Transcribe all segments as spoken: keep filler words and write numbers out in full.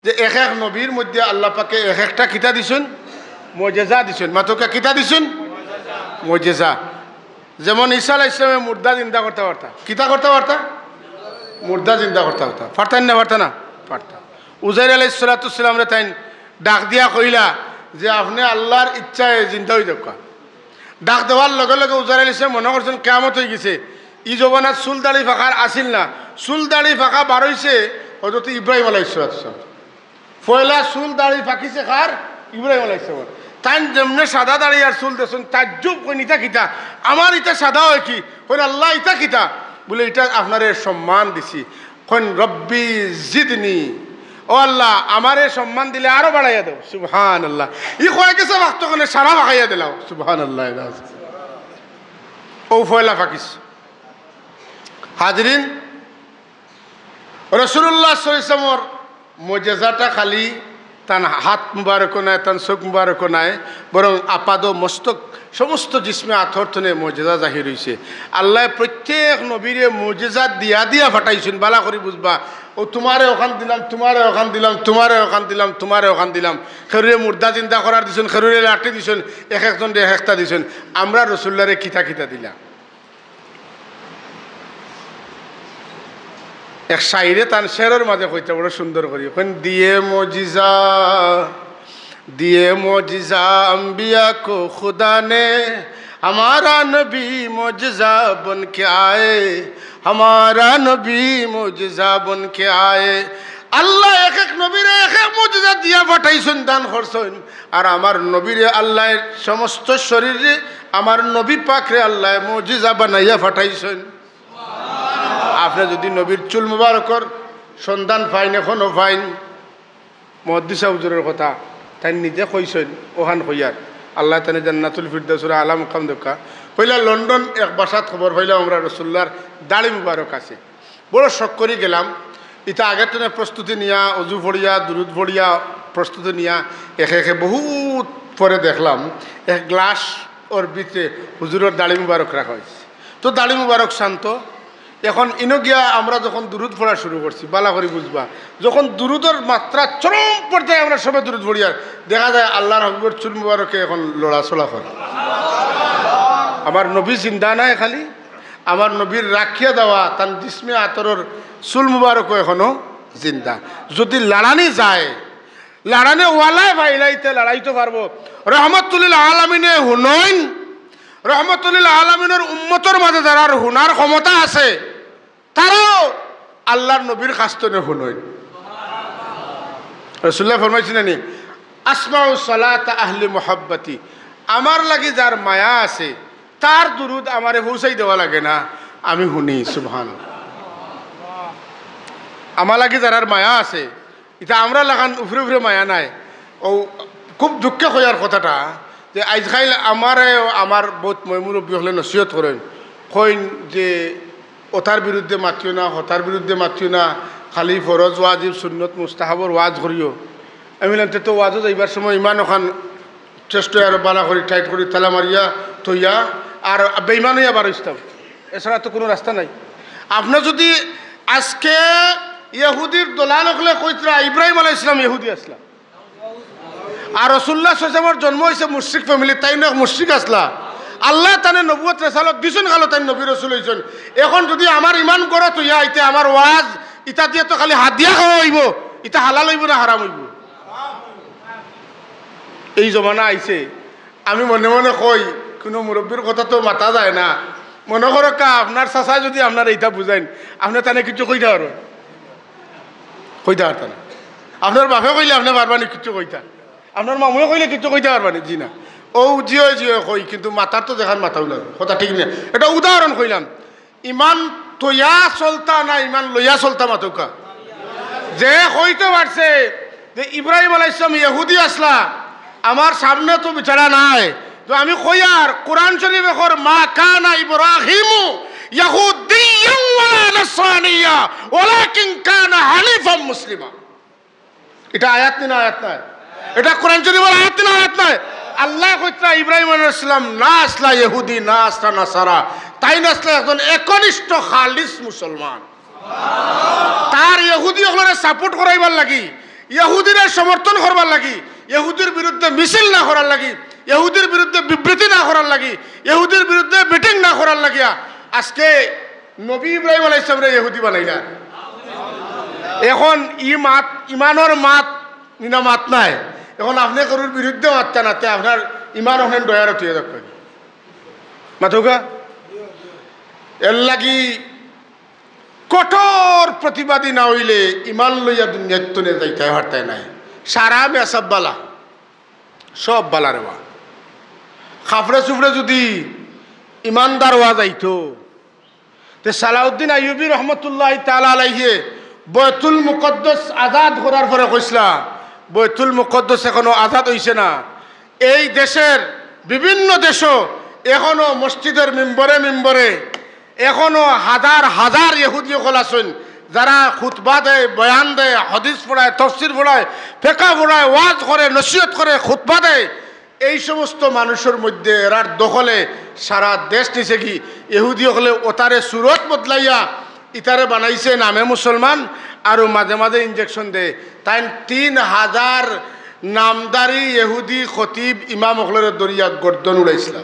যে এক এক নবীর মধ্যে আল্লাহ পাকে এক একটা কিতা দিছইন, মজেজা দিছইন। মাতউক্কা, কিতা দিছইন? মজেজা। যেমন ঈসা আলাইহিস সালামে মুর্দা জিন্দা করতা পারতা। কিতা করতা পারতা? মুর্দা জিন্দা করতা পারতা। পারতা না, পারতা না? পারতা। উজাইর আলাইহিস সালাতু ওয়াস সালামরে তাইন ডাক দিয়া কইলা যে, "আপনে আল্লাহর ইচ্ছায় জিন্দা অই যাউক্কা।" ডাক দেওয়ার লগে লগে উজাইর আলাইহিস সালাম মনো করছইন কিয়ামত অই গেছে। ই জমানাত চুল দাড়ি ফাকার আছিল না, চুল দাড়ি ফাকা বার অইছে হযরত ইব্রাহিম আলাইহিস সালাতু ওয়াস সালাম। পয়লা চুল দাড়ি ফাকিছে কার? ইব্রাহিম আলাইহিস সালাম। তাইন যেমনে সাদা দাড়ি আর চুল দেখছইন, তাজ্জুব, কইন, "ইতা কিতা? আমার ইতা সাদা অয় কি?" কইন, "আল্লাহ, ইতা কিতা?" বলে, "ইটা আপনারে সম্মান দিছি।" কইন, "রব্বি জিদনি, ও আল্লাহ, আমারে সম্মান দিলে আরো বাড়াইয়া দেও।" সুবহানাল্লাহ। ই কয় গেছে ওয়াক্ত কনে সারা ফাকাইয়া দিলাও। সুবহানাল্লাহ। অউ পয়লা ফাকিছ। হাজিরিন, রাসূলুল্লাহ সাল্লাল্লাহু আলাইহি ওয়াসাল্লামর মজেজাটা খালি তান হাত মুবারকও নায়, তান চউখ মুবারকও নায়, বরং আপাদ মস্তক সমস্ত জিসমে আতর থনে মজেজা জাহির অইছে। আল্লায় প্রত্যেক নবীরে মজেজা দিয়া দিয়া ফাটাইছইন, বালা করি বুঝবা। অউ তুমারে অখান দিলাম, তুমারে অখান দিলাম, তুমারে অখান দিলাম, তুমারে অখান দিলাম। কেউরে মুর্দা জিন্দা করার দিছইন, কেউরে লাঠি দিছইন, এক একজনরে এক একটা দিছইন। আমরা রসুলুল্লারে কিতা কিতা দিলা? এক শাইরে তান শেরর মাঝে কইতা বড় সুন্দর করি, কইন, "দিয়ে মজিজা, দিয়ে মজিজা আম্বিয়া কো খুদা নে, হামারা নবী মজিজা বন কে আয়ে, হামারা নবী মজিজা বন কে আয়ে।" আল্লায় এক এক নবীরে এক এক মজিজা দিয়া ফাটাইছইন, দান করছইন। আর আমার নবীরে আল্লায় সমস্ত শরীরে, আমার নবী পাকরে আল্লায় মজিজা বানাইয়া ফাটাইছইন। আপনে যুদি নবীর চুল মুবারকর সন্ধান পাইন, এখনো পাইন, মুহাদ্দিস হুজুরর কথা, তাইন নিজে কইছইন, অখান কইয়ার। আল্লায় তানে জান্নাতুল ফিরদাউসর আলা মুকাম দেউক্কা। পয়লা লন্ডন এক বাসাত খবর পাইলাম আমরা রসুলুল্লার দাড়ি মুবারক আছে। বড় শখ করি গেলাম। ইতা আগের তনে প্রস্তুতি নিয়া, অজু পড়িয়া, দুরুদ পড়িয়া, প্রস্তুতি নিয়া একে একে বহুত পরে দেখলাম এক গ্লাস ওর ভিতরে হুজুরর দাড়ি মুবারক রাখা অইছে। তো দাড়ি মুবারক শান্ত। এখন ইনো গিয়া আমরা যখন দুরুদ পড়া শুরু করছি, বালা করি বুঝবা, যখন দুরুদর মাত্রা চরম পর্যায়ে আমরা সবে দুরুদ পড়িয়ার, দেখা যায় আল্লার হাবিবর চুল মুবারকে এখন লড়াচড়া করে। আমার নবী জিন্দা নায় খালি, আমার নবীর রাখিয়া দেওয়া তান জিসমে আতরর চুল মুবারকও এখনো জিন্দা। যুদি লাড়ানি যায়, লাড়ানি ওয়ালায় পাইলাইতে লাড়াইতো পারবো। রহমতুল্লিল আলামিনে হুনইন, রহমতুল্লিল আলামিনর উম্মতর মাঝে যারার হুনার ক্ষমতা আছে, তারাও আল্লার নবীর কাছ তনে হুনইন। রসুলুল্লায় ফরমাইছইন না নি, "আসমাউ সালাতা আহলি মুহাব্বতি", আমার লাগি যার মায়া আছে, তার দুরুদ আমারে পৌঁছাই দেওয়া লাগে না, আমি হুনি। সুবহানাল্লাহ। আমার লাগি যারার মায়া আছে, ইতা আমরা লাখান উপরে উপরে মায়া নায়। অউ খুব দুঃখে কইয়ার কথাটা, যে আইজকাইল আমারে, আমার বউত ময়-মুরব্বি অকলে নসিহত করইন, কইন যে অতার বিরুদ্ধে মাতিও না, হতার বিরুদ্ধে মাতিও না, খালি ফরজ, ওয়াজিব, সুন্নত, মুস্তাহাবর ওয়াজ করিও। আমি বললাম, "তে তো ওয়াজো যাইবার সময় ইমান অখান চেষ্টা আরো বালা করি, টাইট করি, তালা মারিয়া থইয়া, আর বেইমান অইয়া বারইছতাম, এছাড়া তো কুনু রাস্তা নাই।" আপনে যুদি আজকে ইহুদির দলাল অকলে কইতরা, ইব্রাহিম আলাইহিস সালাম ইহুদি আছলা, আর রসুলুল্লাহ সাল্লাল্লাহু আলাইহি ওয়াসাল্লামর জন্ম অইছে মুশরিক ফ্যামিলি, তাইন এক মুশরিক আছলা। আল্লায় তানে নবুয়ত রেসালত দিছইন, কালো তাইন নবী রসুল অইছইন। এখন যুদি আমার ইমান গড়ত অইয়া আইতে আমার ওয়াজ, ইতা দিয়া তো খালি হাদিয়া খাওয়া অইবো, ইতা হালাল অইবো না হারাম অইবো? এই জমানা আইছে, আমি মনে মনে কই, কুনু মুরব্বির কথা তো মাতা যায় না। মনো করউক্কা, আপনার চাচায় যুদি আপনারে ইতা বুঝাইন, আপনে তানে কিচ্ছু কইতা পারবা? কইতা পারতা না। আপনার বাপে কইলে আপনে পারবা নি কিচ্ছু কইতা? আপনার মামুয়ে কইলে কিচ্ছু কইতা পারবা নি? জি না। অউ জিও জিও কই, কিন্তু মাতার তো যেখান মাতাউ লাগে, কথা ঠিক না? এটা উদাহরণ কইলাম। ইমান থইয়া চলতা না ইমান লইয়া চলতা, মাতউক্কা। যে কইতো পারছে যে ইব্রাহিম আলাইহিস সালাম ইহুদি আছলা, আমার সামনে তো বিচারা নাই, তো আমি কইয়ার, কোরআন শরীফে কর, "মা কানা ইব্রাহিমু ইয়াহুদিয়্যান ওয়ালা নাসরানিয়্যা, ওয়ালাকিন কানা হানিফাম মুসলিমা।" ইটা আয়াত নি না আয়াত নায়? ইটা কোরআন শরীফর আয়াত নি না আয়াত নায়? আল্লায় কইতরা ইব্রাহিম আলাইহিস সালাম না আছলা ইহুদি, না আছলা নাসারা, তাইন আছলা একজন একনিষ্ঠ খালিস মুসলমান। তার ইহুদি অকলরে support করাইবার লাগি, ইহুদিরে সমর্থন করবার লাগি, ইহুদির বিরুদ্ধে মিছিল না করার লাগি, ইহুদির বিরুদ্ধে বিবৃতি না করার লাগি, ইহুদির বিরুদ্ধে মিটিং না করার লাগিয়া আজকে নবী ইব্রাহিম আলাইহিস সালামরে ইহুদি বানাইলা। এখন ই মাত, ইমানর মাত, ইনা মাত নায়। এখন আপনে কেউর বিরুদ্ধে মাততা না, তে আপনার ইমান ওখানে ডয়ার উঠিয়া যাক। মাতউক্কা? এর লাগি কঠোর প্রতিবাদী না অইলে ইমান লইয়া দুনিয়াত তনে যাইতায় পারতায় নায়। সারা মেসাব বালা, সব বালা রে বা। খাফড়ে চুফড়ে যুদি ইমানদার অওয়া যাইতো, তে সালাউদ্দিন আইয়ুবী রহমতুল্লাহি তাআলা আলাইহি বয়তুল মুকদ্দস আজাদ করার পরে কইছলা, বয়তুল মুকদ্দস এখনো আজাদ অইছে না। এই দেশের বিভিন্ন দেশো এখনো মসজিদের মিম্বরে মিম্বরে এখনো হাজার হাজার ইহুদি অকল আছইন, যারা খুতবা দেয়, বয়ান দেয়, হাদিস পড়ায়, তফসির পড়ায়, ফেকা পড়ায়, ওয়াজ করে, নসিহত করে, খুতবা দেয়। এই সমস্ত মানুষর মধ্যে এরার দখলে সারা দেশ নিছে গি। ইহুদি অকলে ওতারে সুরত বদলাইয়া ইতারে বানাইছে নামে মুসলমান, আরো মাঝে মাঝে ইনজেকশন দেয়। তাইন তিন হাজার নামদারি ইহুদি খতিব ইমাম অকলরে ধরিয়া গর্দন উড়াইছলা।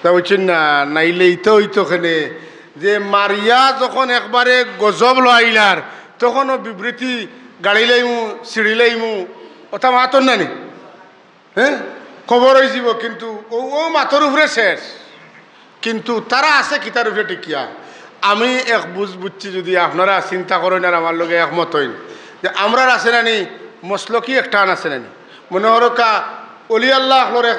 তা বুঝছইন না? নাইলে ইতা অইতো কেনে যে মারিয়া যখন একবারে গজব লইলার, তখনও বিবৃতি গাড়ি লাইমু, সিঁড়ি লাইমু, ওটা মাতর না নি? হ্যাঁ, খবর অইযিবো, কিন্তু ও, ও মাতর উপরে শেষ। কিন্তু তারা আছে কিতার উপরে টিকিয়া? আমি এক বুঝ বুঝছি, যুদি আপনারা চিন্তা করইন আর আমার লগে একমত অইন, যে আমরার আছে না নি, মসলকি একটান আছে না নি? মনে করউক্কা, অলি আল্লাহ অকলর এক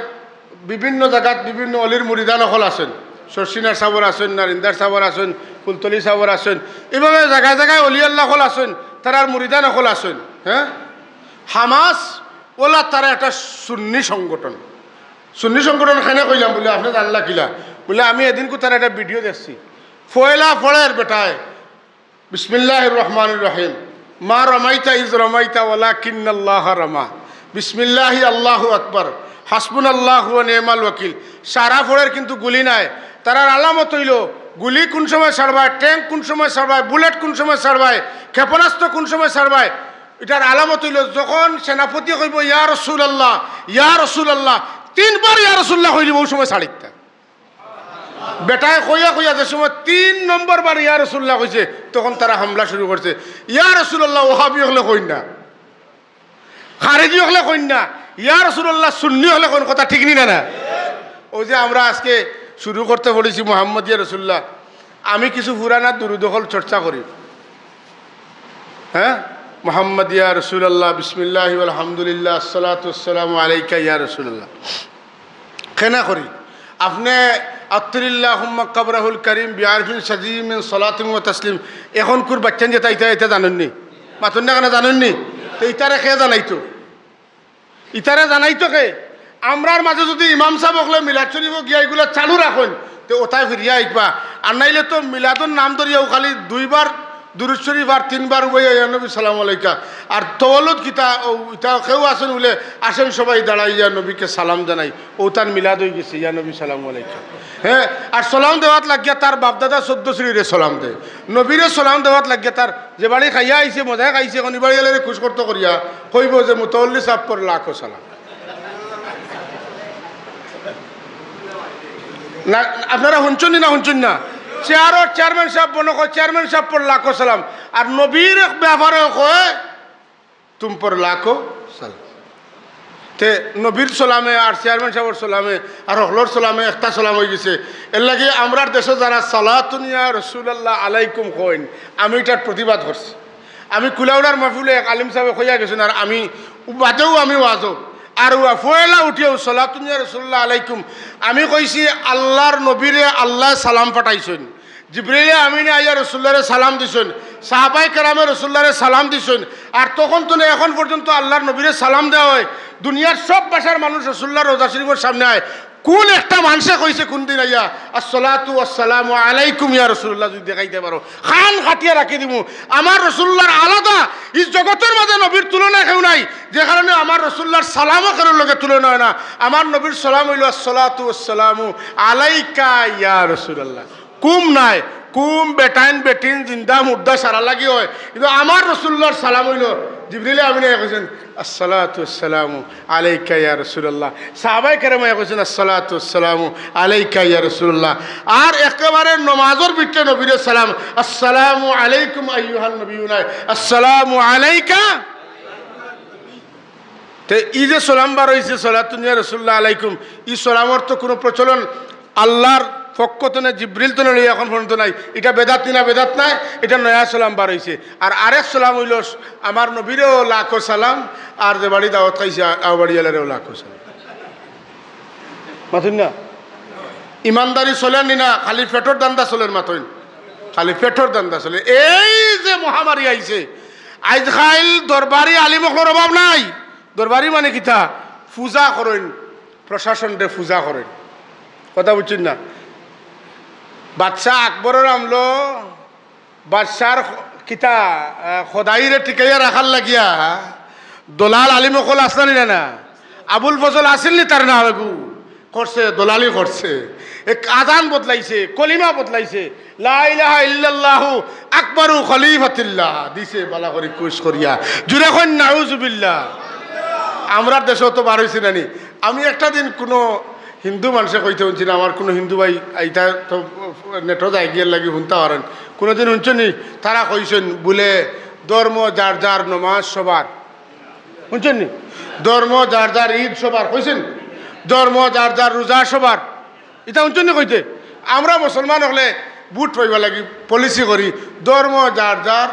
বিভিন্ন জাগাত বিভিন্ন অলির মুরিদান অকল আছইন, শর্ষিনার সাবর আছইন, নারিন্দার সাবর আছইন, ফুলতলি সাবর আছইন, এইভাবে জাগায় জাগায় অলি আল্লাহ অকল আছইন, তারার মুরিদান অকল আছইন। হ্যাঁ, হামাস অলা তারা একটা সুন্নি সংগঠন। সুন্নি সংগঠন কেনে কইলাম বুলে, আপনে জানলা কিলা? বুলে, আমি এদিনকু তারার একটা ভিডিও দেখছি। পয়লা পড়ের বেটায়, বিসমিল্লাহির রহমানির রহিম, মা রামাইতা ইজ রামাইতা ওয়ালাকিন্নাল্লাহা রামা, বিসমিল্লাহি আল্লাহু আকবার, হাসবুনাল্লাহু ওয়া নি'মাল ওয়াকিল। সারা পড়ের কিন্তু গুলি নাই। তারার আলামত অইলো গুলি কুন সময় ছাড়বায়, ট্যাঙ্ক কুন সময় ছাড়বায়, বুলেট কুন সময় ছাড়বায়, ক্ষেপণাস্ত্র কুন সময় ছাড়বায়। ইটার আলামত অইলো যখন সেনাপতিয়ে কইবো, "ইয়া রাসূলুল্লাহ, ইয়া রাসূলুল্লাহ", তিনবার "ইয়া রাসূলুল্লাহ" কইলিবো, অউ সময় ছাড়িতা। বেটায় কইয়া কইয়া যে সময় তিন নম্বর বার "ইয়া রাসূলুল্লাহ" কইছে, তখন তারা হামলা শুরু করছে। "ইয়া রাসূলুল্লাহ" ওহাবি অকলে কইন না, খারেজি অকলে কইন না, "ইয়া রাসূলুল্লাহ" সুন্নি অকলে কইন, কথা ঠিক নি না, না? অউ যে আমরা আজকে শুরু করতে পড়ছি মোহাম্মদ ইয়া রাসূলুল্লাহ, আমি কিছু পুরানা দুরুদ অকল চর্চা করি। হ্যাঁ, মোহাম্মদ ইয়া রাসূলুল্লাহ, বিসমিল্লাহি ওয়াল হামদুলিল্লাহ, আসসালাতু ওয়াসসালামু আলাইকা ইয়া রাসূলুল্লাহ। কেনে করি? আপনে আত্তিরিল্লাহুম্মা কাবরাহুল কারীম বিআরফিন শাযীযিম মিন সালাতিন ওয়া তাসলিম। এখনকুর বাইচ্চাইন যেতা ইতা, ইতা জানইন নি? মাতইন না কেনে, জানইন নি? তে ইতারে কে জানাইতো? ইতারে জানাইতো কে? আমরার মাঝে যুদি ইমাম সাব অকলে মিলাদ শরীফো গিয়া ইগুলা চালু রাখইন, তে ওতায় ফিরিয়া আইবা। আর নাইলে তো মিলাদর নাম ধরিয়াউ খালি দুইবার দুরুদ শরীফ আর তিনবার উবাইয়া ইয়া নবী সালাম আলাইকা। আর তওয়াল্লুদ কিতা, অউ ইতা কেউ আছইন বুলে, আসেন সবাই দাঁড়াই ইয়া নবীকে সালাম জানাই। অউ তান মিলাদ অইগেছে, ইয়া নবী সালাম আলাইকা। হ্যাঁ, আর সালাম দেওয়াত লাগিয়া তার বাপদাদা চৌদ্দ শ্রীরে সালাম দেয়। নবীরে সালাম দেওয়াত লাগিয়া তার যে বাড়ি খাইয়া আইছে, মজায় খাইছে, অখন ই বাড়ি আলারে খুশ করতো করিয়া কইবো যে মুতাওয়াল্লি সাবর লাখো সালাম। না, আপনারা হুনছইন নি না হুনছইন না? চেয়ারর চেয়ারম্যান সাব বনো কয়, "চেয়ারম্যান সাবর লাখো সালাম।" আর নবীর ব্যাপারে কয়, "তুম পর লাখো সালাম।" তে নবীর সালামে আর চেয়ারম্যান সাবর সালামে আর হকলর সালামে একটা সালাম অইগেছে। এরলাগি আমরার দেশো যারা সালাতুন ইয়া রাসূলুল্লাহ আলাইকুম কইন, আমি ইটার প্রতিবাদ করছি। আমি কুলাউড়ার মাহফিলো এক আলিম সাবে কইয়া গেছইন, আর আমি বাদেও আমি ওয়াজো, আর ওয়া পয়লা উঠিয়াউ সালাতুন ইয়া রাসূলুল্লাহ আলাইকুম। আমি কইছি, আল্লার নবীরে আল্লায় সালাম পাঠাইছইন, জিবরিলে আমিনে আইয়া রাসূলুল্লাহরে সালাম দিছইন, সাহাবায়ে কেরামে রাসূলুল্লাহরে সালাম দিছইন। আর তখন তনে এখন পর্যন্ত আল্লার নবীরে সালাম দেওয়া অয়। দুনিয়ার সব ভাষার মানুষ রাসূলুল্লাহর রওজা শরীফর সামনে আয়, কুন একটা মানষে কইছে কুনদিন আইয়া, "আসসালাতু ওয়াসসালামু আলাইকুম ইয়া রাসূলুল্লাহ?" যুদি দেখাইতে পারো, কান কাটিয়া রাখি দিমু। আমার রাসূলুল্লাহর আলাদা, ই জগতর মাঝে নবীর তুলনা কেউ নাই, যে কারণে আমার রাসূলুল্লাহর সালামও কেউর লগে তুলনা অয় না। আমার নবীর সালাম অইলো, "আসসালাতু ওয়াসসালামু আলাইকা ইয়া রাসূলুল্লাহ।" কুম নাই, কুম বেটাইন বেটিন জিন্দা মুর্দা সারা লাগি অয়, কিন্তু আমার রসুল্লাহর সালাম অইলো, জিবরিলে আমিনে কইছইন, "আসসালাতু আসসালামু আলাইকা ইয়া রাসূলুল্লাহ।" সাহাবায়ে কেরামে কইছইন, "আসসালাতু আসসালামু আলাইকা ইয়া রাসূলুল্লাহ।" আর একেবারে নমাজর ভিতরে নবীরে সালাম, "আসসালামু আলাইকুম আইয়ুহান নবিয়্যু" নায়, "আসসালামু আলাইকা।" তে ই যে সালাম বার অইছে, "সালাতুন ইয়া রাসূলুল্লাহ আলাইকুম", ই সালামর তো কুনু প্রচলন আল্লাহর পক্ষ তনে, জিবরিল তনে লইয়া অখন পর্যন্ত নাই। ইটা বেদাত নি না, বেদাত নায়, ইটা নয়া সালাম বার অইছে। আর আরেক সালাম অইলো, আমার নবীরেও লাখো সালাম, আর যে বাড়ি দাওয়াত খাইছে, আ-, আও বাড়িআলারেও লাখো সালাম। মাতইন না? ইমানদারি চলের নি না, খালি পেটর ধান্দা চলের, মাতইন। খালি পেটর ধান্দা চলের। এই যে মহামারী আইছে, আইজকাইল দরবারি আলিম অকলর অভাব নাই। দরবারি মানে কিতা? পূজা করইন, প্রশাসনরে পূজা করইন। কথা বুঝছইন না? বাদশা আকবরর আমলো বাদশার খ-, কিতা, আহ, খোদাইরে টিকাইয়া রাখার লাগিয়া দলাল আলিম অকল আছলা নি না, না? আবুল ফজল আছিল নি তার নাম এগু? করছে, দলালি করছে। এক আজান বদলাইছে, কলিমা বদলাইছে। লা ইলাহা ইল্লাল্লাহু আকবারু খলিফাতিল্লাহ দিছে বালা করি কুশ করিয়া। জুরে কইন নাউজুবিল্লাহ। আমরার দেশো তো বার অইছে না নি। আমি একটা দিন কুনু হিন্দু মানষে কইতে হুনছি না, আমার কুনু হিন্দু ভাই, ইটা তো নেটো যায় গিয়ার লাগি হুনতা পারইন। কুনুদিন হুনছইন নি? তারা কইছইন বুলে, "ধর্ম যার যার, নমাজ সবার।" হুনছইন নি? "ধর্ম যার যার, ঈদ সবার।" কইছইন? "ধর্ম যার যার, রোজা সবার।" ইতা হুনছইন নি কইতে? আমরা মুসলমান অকলে ভোট পাইবার লাগি পলিসি করি, "ধর্ম যার যার,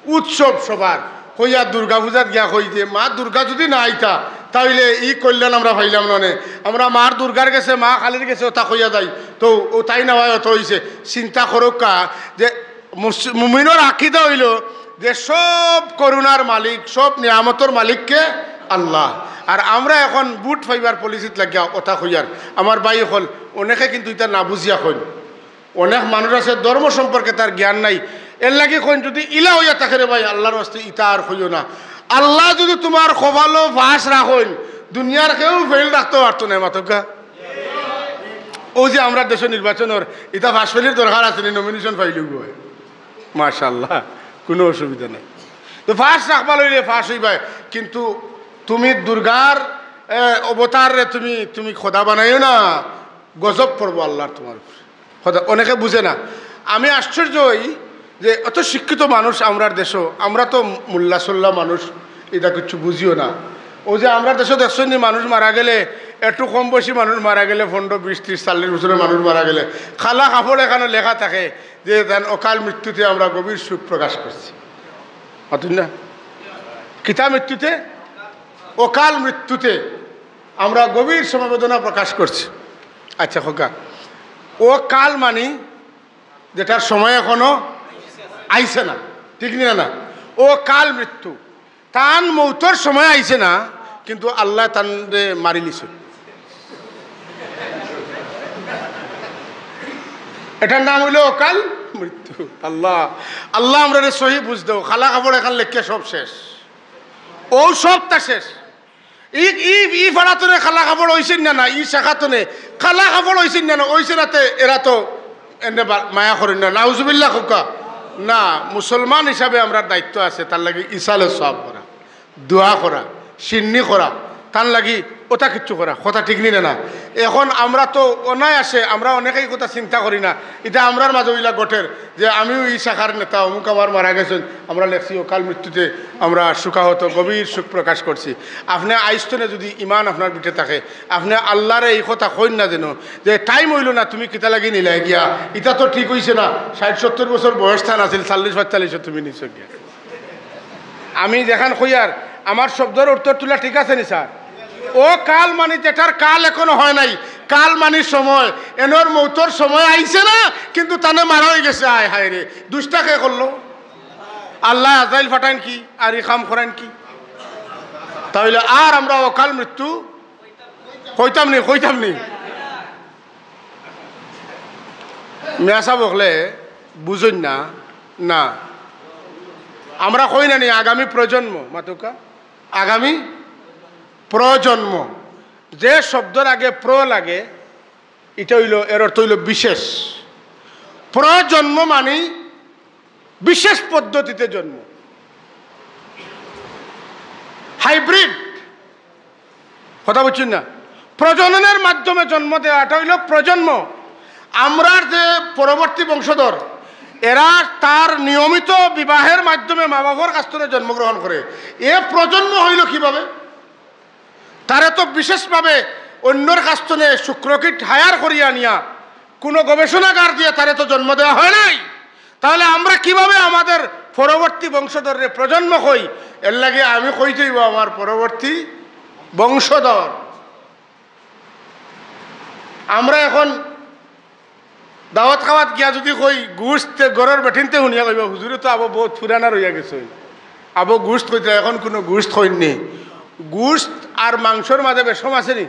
উৎসব সবার।" কইয়া দুর্গা পূজাত গিয়া কই যে, "মা দুর্গা যুদি না আইতা, তা অইলে ই কল্যাণ আমরা পাইলাম না নে।" আমরা মার দুর্গার গেছে, মা কালীর গেছে অতা কইয়া যাই, তো অতাই না অয়, অতা অইছে। চিন্তা করউক্কা যে মুস-, মুমিনর আকিদা অইলো যে সব করুণার মালিক, সব নিয়ামতর মালিক কে? আল্লাহ। আর আমরা অখন ভোট পাইবার পলিসিত লাগিয়া অতা কইয়ার। আমার ভাই অকল, অনেকে কিন্তু ইতা না বুঝিয়া কইন। অনেক মানুষ আছে ধর্ম সম্পর্কে তার জ্ঞান নাই, এরলাগি কইন, যুদি ইলা অইয়া থাকে রে ভাই, আল্লাহর ওয়াস্তে ইতা আর কইও না। আল্লাহ যুদি তুমার কপালো পাশ রাখইন, দুনিয়ার কেউ ফেইল রাখতো পারতো নায়, মাতউক্কা। অউ যে আমরার দেশো নির্বাচনর, ইতা পাশ ফেইলর দরকার আছে নি, নমিনেশন ফাইল অইবো। মাশাআল্লাহ, কুনু অসুবিধা নাই। তো পাশ রাখবা লইলে পাশ অইবায়, কিন্তু তুমি দুর্গার, এ, অবতাররে তুমি, তুমি খোদা বানাইও না, গজব পড়বো আল্লাহর তুমার উপরে। কথা অনেকে বুঝে না। আমি আশ্চর্য অই যে অত শিক্ষিত মানুষ আমরার দেশো, আমরা তো মোল্লা-সোল্লা মানুষ, ইতা কিচ্ছু বুঝিও না। অউ যে আমরার দেশো দেখছইন নি, মানুষ মারা গেলে, একটু কম বয়সী মানুষ মারা গেলে, পনরো, বিশ, ত্রিশ, চল্লিশ বছরর মানুষ মারা গেলে, কালা কাপড় একখানো লেখা থাকে যে, "তান অকাল মৃত্যুতে আমরা গভীর শোক প্রকাশ করছি।" মাতইন না? কিতা মৃত্যুতে? অকাল মৃত্যুতে আমরা গভীর সমবেদনা প্রকাশ করছি। আচ্ছা, কউক্কা, অকাল মানি যেটার সময় এখনো আইছে না, ঠিক নি না? না, অকাল মৃত্যু, তান মৌতর সময় আইছে না, কিন্তু আল্লায় তানরে মারিলিছইন। এটার নাম অইলো অকাল মৃত্যু। আল্লাহ, আল্লাহ আমরারে সহি বুঝ দেও। কালা কাপড় একখান লেখিয়া সব শেষ, অউ সবতা শেষ। ই, ই, ই ফাড়া তনে কালা কাপড় অইছইন না, না, ই শাখা তনে কালা কাপড় অইছইন না, না, অইছে না তে এরা তো এনে বা-, মায়া করইন না। নাউজুবিল্লাহ কউক্কা। না, মুসলমান হিসাবে আমরার দায়িত্ব আছে, তার লাগি ইসালে সওয়াব করা, দোয়া করা, শিন্নি করা, তান লাগি অতা কিচ্ছু করা, কথা ঠিক নি না? না, এখন আমরা তো অনায়াসে, আমরা অনেকেই কথা চিন্তা করি না, ইটা আমরার মাঝে অইলা ঘটের। যে আমিও ই শাখার নেতা, অমুক আমার মারা গেছইন, আমরা লেখছি অকাল মৃত্যুতে আমরা শোকাহত, গভীর শোক প্রকাশ করছি। আপনে আইজ তনে যুদি ইমান আপনার ভিতরে থাকে, আপনে আল্লারে ই কথা কইন না যেন যে, "টাইম অইলো না, তুমি কিতা লাগি নিলায় গিয়া, ইটা তো ঠিক অইছে না, ষাইট সত্তইর বছর বয়স তান আছিল, চল্লিশ পঁয়তাল্লিশো তুমি নিছো গিয়া।" আমি যেখান কইয়ার, আমার শব্দর অর্থ তুলা ঠিক আছে নি স্যার? অকাল মানি যেটার কাল এখনো হয় নাই, কাল মানি সময়। এনর মৌতর সময় আইছে না, কিন্তু তানে মারা অইগেছে। আয় হায় রে, দুষ্টা কে করলো? আল্লায় আজরাইল ফাটাইন কি? আর ই কাম করাইন কি? তা অইলে আর আমরা অকাল মৃত্যু কইতাম নি, কইতাম নি। মিয়া সাব অকলে বুঝইন না, না। আমরা কই না নি আগামী প্রজন্ম, মাতউক্কা, আগামী প্রজন্ম। যে শব্দর আগে প্র লাগে, ইটা অইলো, এর অর্থ অইলো বিশেষ। প্রজন্ম মানি বিশেষ পদ্ধতিতে জন্ম, হাইব্রিড। কথা বুঝছইন না? প্রজননের মাধ্যমে জন্ম দেওয়াটা অইলো প্রজন্ম। আমরার যে পরবর্তী বংশধর, এরা তার নিয়মিত বিবাহের মাধ্যমে মা বাবার কাছ থনে জন্মগ্রহণ করে। এ প্রজন্ম অইলো কিভাবে? তারে তো বিশেষভাবে অইন্যর কাছ থনে শুক্রকিট হায়ার করিয়া আনিয়া কুনু গবেষণাগার দিয়া তারে তো জন্ম দেওয়া হয় নাই। তাহলে আমরা কিভাবে আমাদের পরবর্তী বংশধররে প্রজন্ম কই? এরলাগি আমি কইতে অইবো আমার পরবর্তী বংশধর। আমরা এখন দাওয়াত খাওয়াত গিয়া যুদি কই গুস্ত, তে ঘরর বেটিন্তে হুনিয়া কইবা, "হুজুরে তো আবো বউত পুরানা রইয়া গেছইন, আবো গুস্ত কইতা, এখন কুনু গুস্ত কইন নি।" গুস্ত আর মাংসর মাঝে বেশকম আছে নি?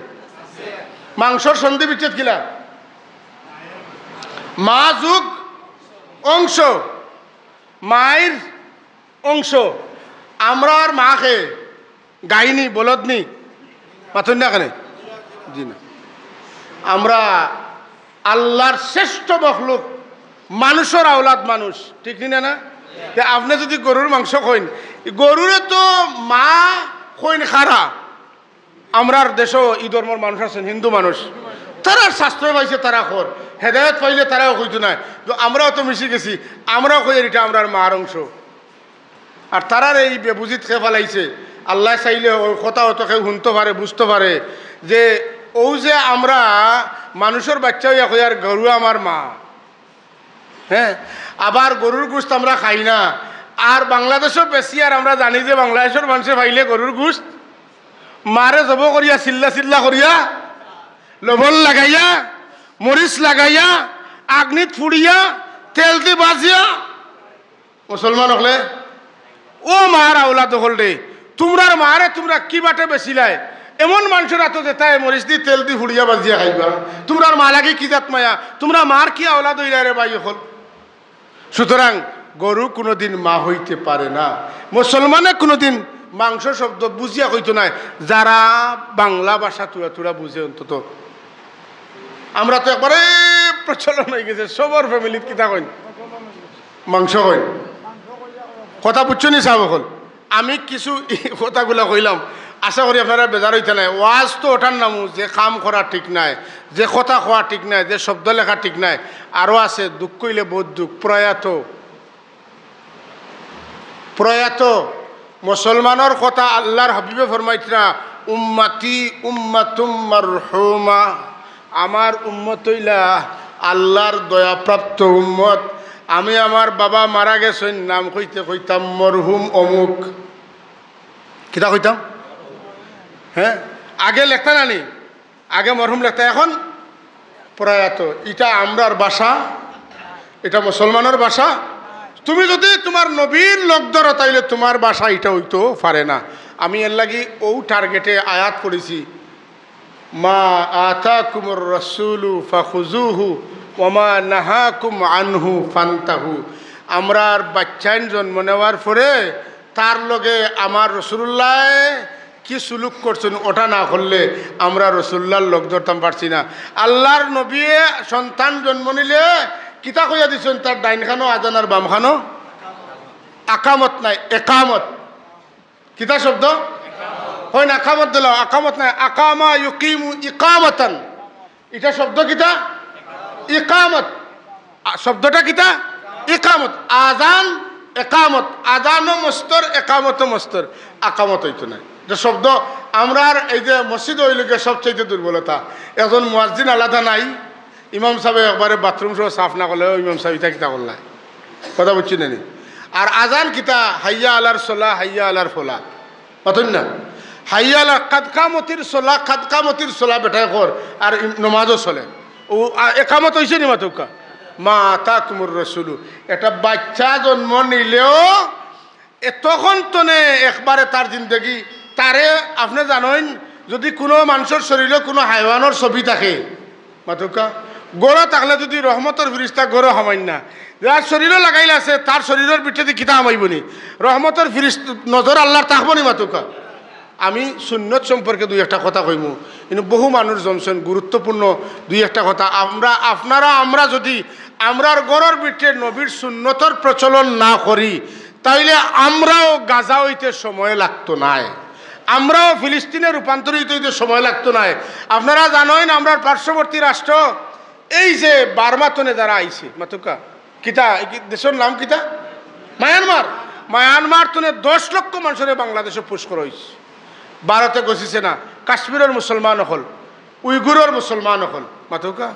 মাংসর সন্ধি বিচ্ছেদ কিলা? মা যোগ অংশ, মায়ের অংশ। আমরার মা কে গাই নি, বলদ নি? মাতইন না কেনে? জি না। আমরা আল্লার শ্রেষ্ঠ মখলুক, মানুষর আওলাদ মানুষ, ঠিক নি না? না, তে আপনে যুদি গরুর মাংস কইন, গরুরে তো মা কইন খারা। আমরার দেশো ই ধর্মর মানুষ আছইন, হিন্দু মানুষ, তারার শাস্ত্র পাইছে, তারা কর, হেদায়ত পাইলে তারাও কইতো নায়। তো আমরাও তো মিশি গেছি, আমরাও কইয়ার ইটা আমরার মার অংশ। আর তারার এই বেবুঝিত কে ফালাইছে, আল্লায় চাইলে অউ কথা অতো কেউ হুনতো পারে, বুঝতো পারে, যে অউ যে আমরা মানুষর বাইচ্চা অইয়া কইয়ার গরু আমার মা, হ্যাঁ, আবার গরুর গুস্ত আমরা খাই না। আর বাংলাদেশো বেশি, আর আমরা জানি যে বাংলাদেশর মানষে পাইলে গরুর গুস্ত মারে জবো করিয়া, ছিল্লা ছিল্লা করিয়া, লবণ লাগাইয়া, মরিচ লাগাইয়া, আগ্নিত ফুড়িয়া, তেল দি বাজিয়া। মুসলমান অকলে, ও মার আওলাদ অকলরে, তুমরার মারে তুমরা কি বাটে বেচিলায়? এমন মানষর আতো যেতায় মরিচ দি, তেল দি ফুড়িয়া বাজিয়া খাইবা। তুমরার মা লাগি কি জাত মায়া? তুমরা মার কি আওলাদ অইলায় রে ভাই অকল? সুতরাং গরু কুনুদিন মা হইতে পারে না, মুসলমানে কুনুদিন মাংস শব্দ বুঝিয়া কইতো নায়। যারা বাংলা ভাষা থুড়া থুড়া বুঝে অন্তত। আমরা তো একবারে প্রচলন অইগেছে, সবর ফ্যামিলিত কিতা কইন? মাংস কইন। কথা বুঝছো নি সাব অকল? আমি কিছু কথাগুলা কইলাম, আশা করি আপনারা বেজার অইতা নায়। ওয়াজ তো ওটার নামও যে কাম করা ঠিক নায়, যে কথা কওয়া ঠিক নায়, যে শব্দ লেখা ঠিক নায়। আরো আছে, দুঃখ অইলে বউত দুঃখ। প্রয়াত, প্রয়াত মুসলমানর কথা আল্লার হাবিবে ফরমাইতরা, "উম্মতি উম্মাতুম মারহুমা।" আমার উম্মত অইলা আল্লার দয়াপ্রাপ্ত উম্মত। আমি আমার বাবা মারা গেছইন, নাম কইতে কইতাম মরহুম অমুক। কিতা কইতাম? হ্যাঁ, আগে লেখতা না নি? আগে মরহুম লেখতা, এখন প্রয়াত। ইটা আমরার ভাষা, ইটা মুসলমানর ভাষা। তুমি যুদি তুমার নবীর লগ ধরো, তাইলে তুমার ভাষা ইটা অইতো পারে না। আমি এরলাগি অউ টার্গেটে আয়াত পড়ছি, "মা আতাকুমুর রাসূলু ফাখুযুহু ওয়া মা নাহাকুম আনহু ফান্তাহু।" আমরার বাইচ্চাইন জন্ম নেওয়ার পরে তার লগে আমার রাসূলুল্লায় কি সুলুক করছইন, ওটা না করলে আমরা রাসূলুল্লার লগ ধরতাম পারছি না। আল্লার নবীয়ে সন্তান জন্ম নিলে কিতা কইয়া দিছইন? তার ডাইন খানো আজান আর বাম খানো আকামত নায়, একামত। কিতা শব্দ? কইন আকামত দিলাও, আকামত নায়, আকামা ইউকিমু ইকামাতান। ইটা শব্দ কিতা? ইকামত। আ, শব্দটা কিতা? ইকামত। আজান, একামত। আজানও মস্তর, একামতও মস্তর। আকামত অইতো নায়। ইটা শব্দ, আমরার এই যে মসজিদ অইলো গিয়া সবচাইতে দুর্বলতা। একজন মুয়াজ্জিন আলাদা নাই, ইমাম সাবে একবারে বাথরুম সহ সাফ না করলে, "ও ইমাম সাব, ইটা কিতা করলা?" কথা বুঝছি না নি? আর আজান কিতা? "হাইয়া আলার সলা, হাইয়া আলার ফলা।" মাতইন না? "হাইয়া আলা কাদ কামতির সলা, কাদ কামতির সলা" বেটায় কর, আর ইম-, নমাজও চলে। অউ, আ, একামত অইছে নি মাতউক্কা? "মা আতাকুমুর রাসূলু।" একটা বাইচ্চা জন্ম নিলেও এ তখন তনে একবারে তার জিন্দেগি, তারে আপনে জানইন, যুদি কুনু মানষর শরীরো কুনু হায়ওয়ানর ছবি থাকে, মাতউক্কা, ঘরো থাকলে যুদি রহমতর ফিরিস্তা ঘরো হামাইন না, যার শরীরো লাগাইল আছে, তার শরীরর ভিতরেদি কিতা হামাইবো নি? রহমতর ফিরিস্ত-, নজর আল্লার থাকবো নি, মাতউক্কা? আমি সুন্নত সম্পর্কে দুই একটা কথা কইমু, কিন্তু বহু মানুষ জমছইন, গুরুত্বপূর্ণ দুই একটা কথা। আমরা, আপনারা, আমরা যুদি আমরার ঘরর ভিতরে নবীর সুন্নতর প্রচলন না করি, তাইলে আমরাও গাজা অইতে সময় লাগতো নায়, আমরাও ফিলিস্তিনে রূপান্তরিত অইতে সময় লাগতো নায়। আপনারা জানইন, আমরার পার্শ্ববর্তী রাষ্ট্র এই যে বার্মা তনে যারা আইছে, মাতুক্কা, কিতা, কি দেশর নাম কিতা? মায়ানমার। মায়ানমার তনে দশ লক্ষ মানুষরে বাংলাদেশো পুশ করা অইছে। ভারতে গছিছে না, কাশ্মীরর মুসলমান অকল, উইগুরর মুসলমান অকল, মাতুক্কা।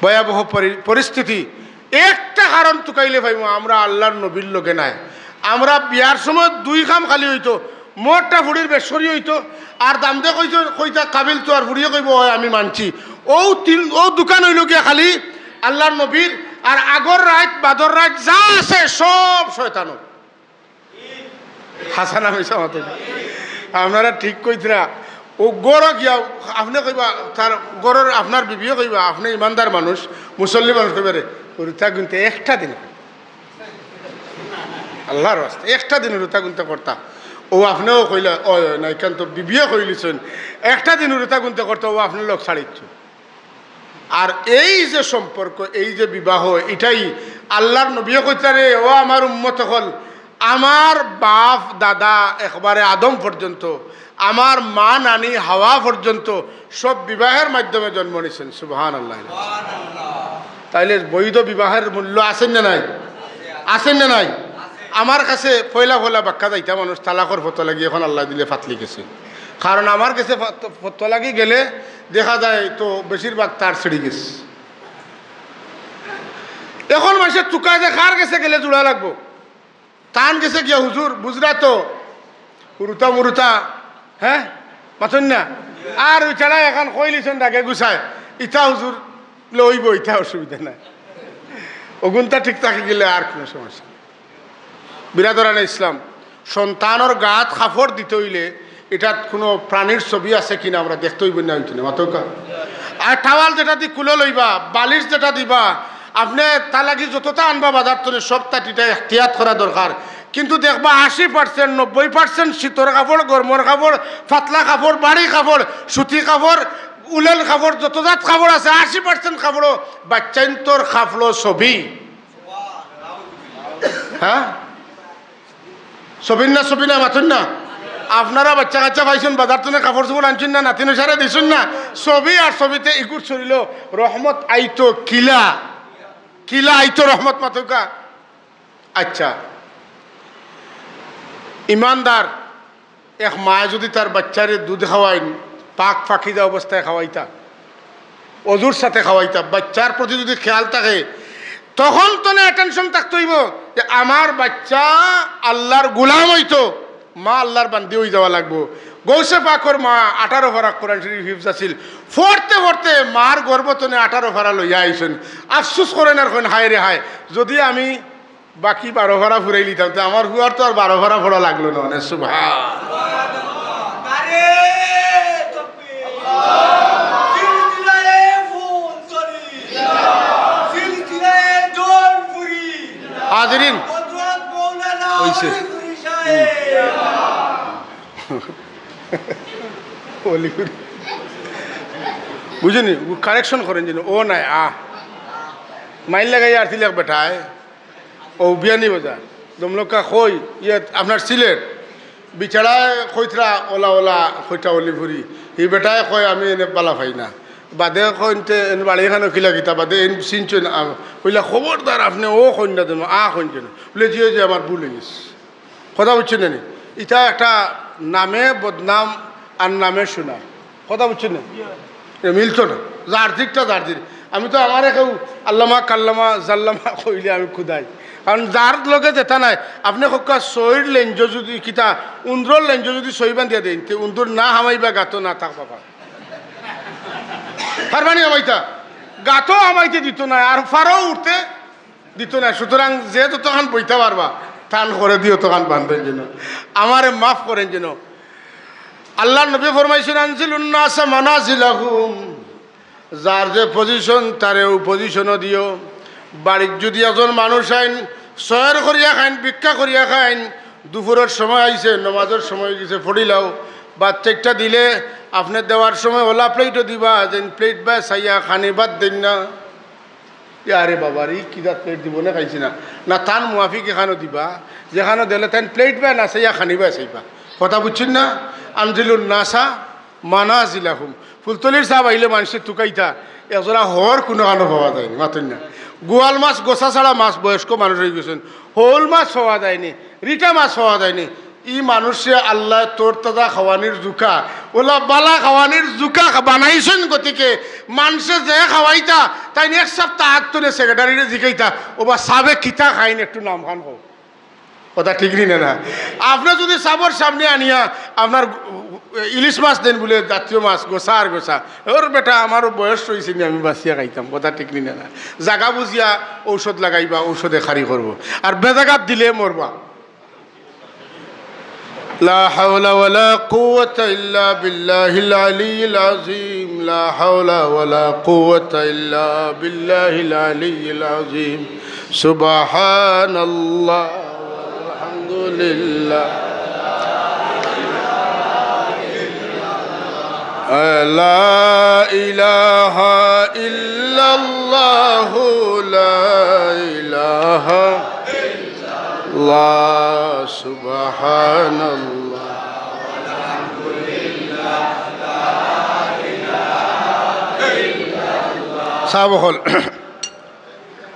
ভয়াবহ পরি-, পরিস্থিতি। একটা কারণ তুকাইলে পাইমু, আমরা আল্লার নবীর লগে নাই। আমরা বিয়ার সময় দুই কাম খালি অইতো, মরটা ফুড়ির বেশকরি অইতো, আর দামদে কইতো, কইতা কাবিলতু, আর ফুড়িয়ে কইবো, "অয়, আমি মানছি।" অউ তিন, অউ দুইখান অইলো গিয়া খালি আল্লার নবীর, আর আগর রাইত, বাদর রাইত যা আছে সব শয়তানর। হাছা না মিছা মাতইন? আপনারা ঠিক কইতরা। অউ ঘরো গিয়া আপনে কইবা, তার ঘরর আপনার বিবিয়ে কইবা, "আপনে ইমানদার মানুষ, মুসল্লি মানুষ," কইবা, "রে, রুতা গুনতে একটা দিন, আল্লার ওয়াস্তে একটা দিন রুতা গুনতে করতা।" অউ আপনেও কইলা, "অয়, অয়, না, ইখান তো বিবিয়ে কইলিছইন, একটা দিন রুতা গুনতে করতা," অউ আপনে লোক ছাড়িচ্ছ। আর এই যে সম্পর্ক, এই যে বিবাহ, ইটাই আল্লার নবীয়ে কইতা রে, "ও আমার উম্মত অকল, আমার বাপ দাদা একবারে আদম পর্যন্ত, আমার মা নানি হাওয়া পর্যন্ত সব বিবাহের মাধ্যমে জন্ম নিছেন।" সুবহানাল্লাহ। তাইলে বৈধ বিবাহের মূল্য আছে না নাই? আছে না নাই? আমার কাছে পয়লা পয়লা বাক্কা যাইতা মানুষ তালাকর ফতোয়া লাগি, এখন আল্লায় দিলে ফাতলি গেছে। কারণ আমার গেছে ফত-, ফতোয়া লাগি গেলে দেখা যায় তো বেশিরভাগ তার ছিড়ি গেছে। এখন মানষে তুকায় যে কার গেছে গেলে জুড়া লাগবো, তান গেছে গিয়া, "হুজুর, বুঝরা তো, হুরুতা মুরুতা, হে, মাতইন না?" আর অউ ছাড়া এখন কইলিছইন রাগে গুছায়, "ইতা হুজুর লইবো, ইতা অসুবিধা নাই।" অগুনতা ঠিক থাকি গেলে আর কুনু সমস্যা নাই। বিরাদরানে ইসলাম, সন্তানর গাত কাপড় দিতে অইলে ইটাত কুনু প্রাণীর ছবি আছে কিনা আমরা দেখতে অইবো না, অইতো না, মাতউক্কা। আর টাওয়াল যেটা দি কুলো লইবা, বালিশ যেটা দিবা, আপনে তার লাগি যততা আনবা বাজার তনে, সবতা ইটা এহতিয়াত করা দরকার। কিন্তু দেখবা আশি পার্সেন্ট, নব্বই পার্সেন্ট শীতর কাপড়, গরমর কাপড়, পাতলা কাপড়, ভারি কাপড়, সুতি কাপড়, উলেন কাপড়, যত জাত কাপড় আছে, আশি পার্সেন্ট কাপড়ও বাচ্চাইন্তর কাপড়ও ছবি। হ্যাঁ? ছবির না, ছবি না, মাতইন না। আপনারা বাচ্চা কাচ্চা পাইছইন, বাজার তনে কাপড় চোপড় আনছইন না, নাতিন সারে দিছইন না, ছবি আর ছবিতে ইগুর শরীলো রহমত আইতো কিলা, কিলা আইতো রহমত, মাতউক্কা। আচ্ছা, ইমানদার এক মায় যদি তার বাচ্চারে দুধ খাওয়াইন, পাক পাকিজা অবস্থায় খাওয়াইতা, অজুর সাথে খাওয়াইতা, বাচ্চার প্রতি যদি খেয়াল থাকে, তখন তনে attention থাকতে অইবো যে আমার বাচ্চা আল্লার গোলাম অইতো, মা আল্লার বান্দি অই যাওয়া লাগবো। গৌসে পাকর মা আঠারো পারা কোরআন শরীফ হিফজ আছিল, পড়তে পড়তে মার গর্ভ তনে আঠারো পারা লইয়া আইছইন। আফসোস করইন আর কইন, "হায় রে হায়, যদি আমি বাকি বারো পারা ফুরাইলিতাম, তে আমার পুয়ার তো আর বারো পারা পড়া লাগলো না।" মানে, সুবহান। নারে তকবীর। সিলসিলায়ে ফুলঝুরি। সিলসিলায়ে জৌনপুরি। হাজিরিন। হযরত মাওলানা অইছে। অলিপুরি সাহেব। অলিপুরি। বুঝছইন নি? ও correction করইন যেন, ও নায়, আ। মাইর লাগাই আর তিলক বেটায়। অউ বিয়ানীবাজার, দমলকা কই, ইয়ে আপনার সিলেট, বিচারায় কইতরা ওলা ওলা কইটা অলিপুরি, হি বেটায় কয় আমি এনে বালা পাই না, বাদে কইনতে এন বাড়ি এখানো কিলা কিতা, বাদে এন চিনছইন, আ, কইলা খবরদার আপনে ও কইন না যেন, আ কইন যেন, বুলে জি, জি, আমার ভুল অইগেছে। কথা বুঝছইন নি? ইটা একটা নামে বদনাম আর নামে সুনাম। কথা বুঝছইন নি? এ মিলতো না। যার দিকটা যার দিক। আমি তো আমারে কেউ আল্লামা, কাল্লামা, জাল্লামা কইলে আমি খুদাই। কারণ যার লগে যেতা নাই, আপনে কউক্কা ছইর লেঞ্জ যদি কিতা, উন্দুরর লেঞ্জ যদি ছই বান্ধিয়া দেইন, তে উন্দুর না হামাইবা গাতো না থাকবা পার। পারবা নি হামাইতা? গাতো হামাইতে দিতো নায়, আর পারও উঠতে দিতো নায়। সুতরাং যে যতখান বইতা পারবা, তান করে দিও ততখান বান্ধইন যেন, আমারে মাফ করইন যেন। আল্লার নবী ফরমাইছইন, "আনজিলুন নাসা মানাজিলাহুম।" যার যে position, তারে অউ position-ও দিও। বাড়িত যদি একজন মানুষ আইন, সয়র করিয়া খাইন, ভিক্ষা করিয়া খাইন, দুপুরর সময় আইছে, নমাজর সময় অইগেছে, পড়িলাও, ভাত চাইরটা দিলে, আপনে দেওয়ার সময় ওলা plate-ও দিবা, যেন plate বায় চাইয়া খানি ভাত দেইন না। আরে বাবা রে, কি জাত প্লেট দিব না খাইছি না। না, তান মুয়াফিক এখানো দিবা, যেখানো দিলে তান প্লেট বা না চাইয়া খানি বা চাইবা। কথা বুঝছইন না? আনজিলুন নাসা মানাজিলাহুম। ফুলতলির সাব আইলে মানষে তুকাইতা, একজোড়া হর কুনুখানো পাওয়া যায়নি, মাতইন না। গোয়াল মাছ গোছা ছাড়া মাছ, বয়স্ক মানুষ অই গেছইন, হউল মাছ পাওয়া যায়নি, রিটা মাছ পাওয়া যায়নি। ই মানষে আল্লায় তরতাজা খাওয়ানির জুকা, অলা বালা খাওয়ানির জুকা খা-, বানাইছইন, গতিকে মানষে যে খাওয়াইতা, তাইন এক সাপ্তা আগ তনে সেক্রেটারিরে জিকাইতা, "ওবা সাবে কিতা খাইন, একটু নামখান কও।" কথা ঠিক নি না, না? আপনে যুদি সাবর সামনে আনিয়া আপনার ইলিশ মাছ দেইন বুলে, জাতীয় মাছ, গোছা আর গোছা, "ওর বেটা, আমারও বয়স অইছে নি, আমি বাছিয়া খাইতাম।" কথা ঠিক নি না, না? জাগা বুঝিয়া ঔষধ লাগাইবা, ঔষধে খারি করবো, আর বেজাগাত দিলে মরবা। لا حول ولا قوة إلا بالله العلي العظيم. لا حول ولا قوة إلا بالله العلي العظيم. سبحان الله والحمد لله. لا إله إلا الله. لا إله আল্লাহ, সুবহানাল্লাহ। সাব অকল,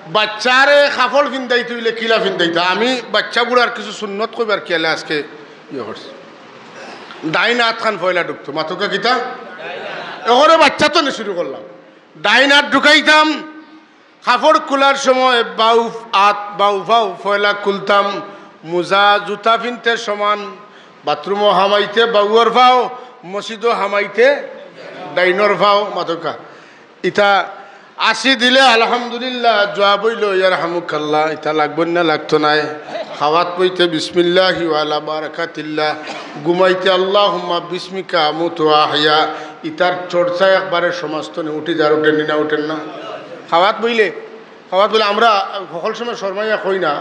বাচ্চারে কাপড় ফিন্দাইতে অইলে কিলা ফিন্দাইতা? আমি বাচ্চা বুড়ার কিছু সুন্নত কইবার খেয়ালে আজকে ইয়ে করছি। ডাইন আতখান পয়লা ঢুকতো, মাতউক্কা কিতা? অখনে বাচ্চা তনে শুরু করলাম। ডাইন আত ঢুকাইতাম, কাপড় খুলার সময় বাউ আত, বাউ পাও পয়লা খুলতাম, মুজা জুতা ফিনতে সমান, বাথরুমো হামাইতে বাউর পাও, মসজিদো হামাইতে ডাইনর পাও, মাতউক্কা। ইতা আশি দিলে আলহামদুলিল্লাহ, জুয়াব অইলো ইয়ারহামুকাল্লাহ, ইতা লাগবো না, লাগতো নায়। খাওয়াত বইতে বিসমিল্লাহি ওয়ালা বারাকাতিল্লাহ, ঘুমাইতে আল্লাহুম্মা বিসমিকা আমুতু ওয়া আহইয়া, ইতার চর্চা একবারে সমাজ তনে উঠি যার, উঠের নি না, উঠের না? খাওয়াত বইলে, খাওয়াত বইলে আমরা হকল সময় শরমাইয়া কই না,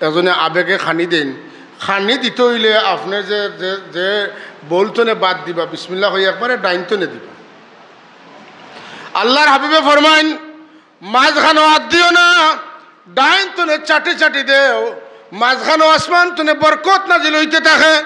একজনে আবেগে খানি দেইন, খানি দিতে অইলে আপনে যে, যে, যে বাউ তনে বাদ দিবা, বিসমিল্লাহ কই একবারে ডাইন তনে দিবা। আল্লার হাবিবে ফরমাইন, মাঝখানো আত দিও না, ডাইন তনে চাটি চাটি দেও, মাঝখানো আসমান তনে বরকত নাজিল অইতে থাকে।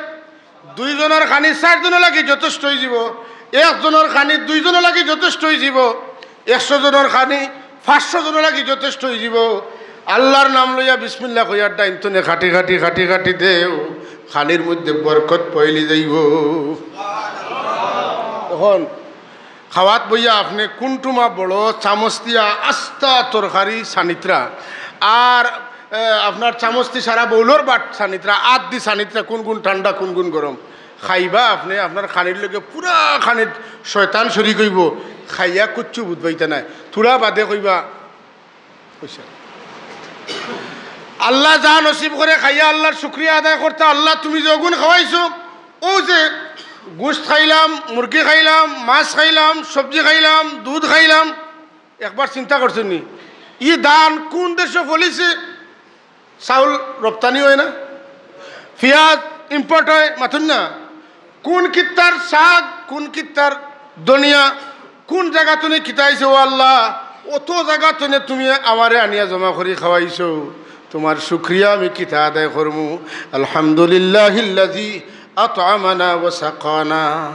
দুইজনর খানি চাইরজনর লাগি যথেষ্ট অইযিবো, একজনর খানি দুইজনর লাগি যথেষ্ট অইযিবো, একশো জনর খানি পাঁচশো জনর লাগি যথেষ্ট অইযিবো। আল্লার নাম লইয়া বিসমিল্লাহ কইয়া ডাইন তনে খাটি খাটি খাটি খাটি দেও, খানির মধ্যে বরকত পয়লি যাইবো। অখন খাওয়াত বইয়া আপনে কুনটুমা বড় চামচ দিয়া আস্তা তরকারি ছানিত্রা, আর, এ, আপনার চামচ দি সারা বাউলর বাট ছানিত্রা, আত দি ছানিত্রা, কুন কুন ঠান্ডা, কুন কুন গরম। খাইবা আপনে, আপনার খানির লগে পুরা খানিত শয়তান শরিক অইবো, খাইয়া কুচ্ছু বুঝবাইতা নায়। থুড়া বাদে কইবা, কইছে। আল্লায় যা নসিব করে খাইয়া আল্লার শুকরিয়া আদায় করতা। আল্লা, তুমি যে অগুন খাওয়াইছো, অউ যে গোস্ত খাইলাম, মুরগি খাইলাম, মাছ খাইলাম, সবজি খাইলাম, দুধ খাইলাম, একবার চিন্তা করছো নি? ই ধান কুন দেশো ফলিছে? চাউল রপ্তানি অয় না? পিয়াজ ইম্পোর্ট অয়, মাতইন না? কুন কিত্তার শাক, কুন কিত্তার ধনিয়া, কুন জাগা তনে কিতা আইছে? ও আল্লা, অত জাগা তনে তুমি আমারে আনিয়া জমা করি খাওয়াইছো, তুমার শুকরিয়া আমি কিতা আদায় করমু? আলহামদুলিল্লাহিল্লাযী আতআমানা ওয়া সাকানা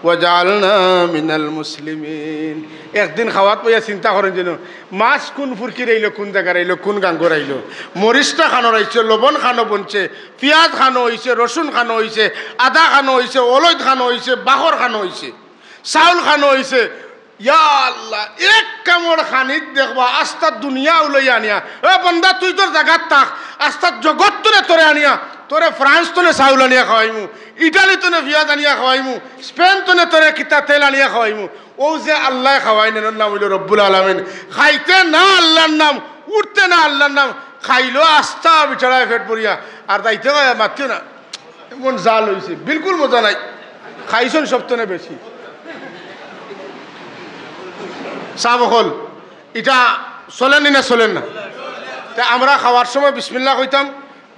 ওয়া জাআলনা মিনাল মুসলিমিন। একদিন খাওয়াত বইয়া চিন্তা করইন যেন, মাছ কুন ফুরকির আইলো, কুন জাগার আইলো, কুন গাঙ্গর আইলো, মরিচটা খানোর আইছে, লবণ খানো বনছে, পিয়াজ খানো অইছে, রসুন খানো অইছে, আদা খানো অইছে, অলইদ খানো অইছে, বাখর খানো অইছে, চাউল খানো অইছে। ইয়া আল্লা, এক কামড় খানিত দেখবা আস্তা দুনিয়া উলইয়া আনিয়া। এ বন্দা, তুই তোর জাগাত থাক, আস্তা জগত তনে তোরে আনিয়া, তোরে ফ্রান্স তনে চাউল আনিয়া খাওয়াইমু, ইটালি তনে পিয়াজ আনিয়া খাওয়াইমু, স্পেন তনে তোরে কিতা তেল আনিয়া খাওয়াইমু। অউ যে আল্লায় খাওয়াইন, এনর নাম অইলো রব্বুল আলামিন। খাইতে না আল্লার নাম, উঠতে না আল্লার নাম, খাইলো আস্তা বিছাড়ায় পেট ভরিয়া, আর যাইতে কয় মাতিও না। এমন জাল অইছে, বিলকুল মজা নাই। খাইছইন সব তনে বেশি। সাব অকল, ইটা চলের নি না চলের না? তে আমরা খাওয়ার সময় বিসমিল্লাহ কইতাম,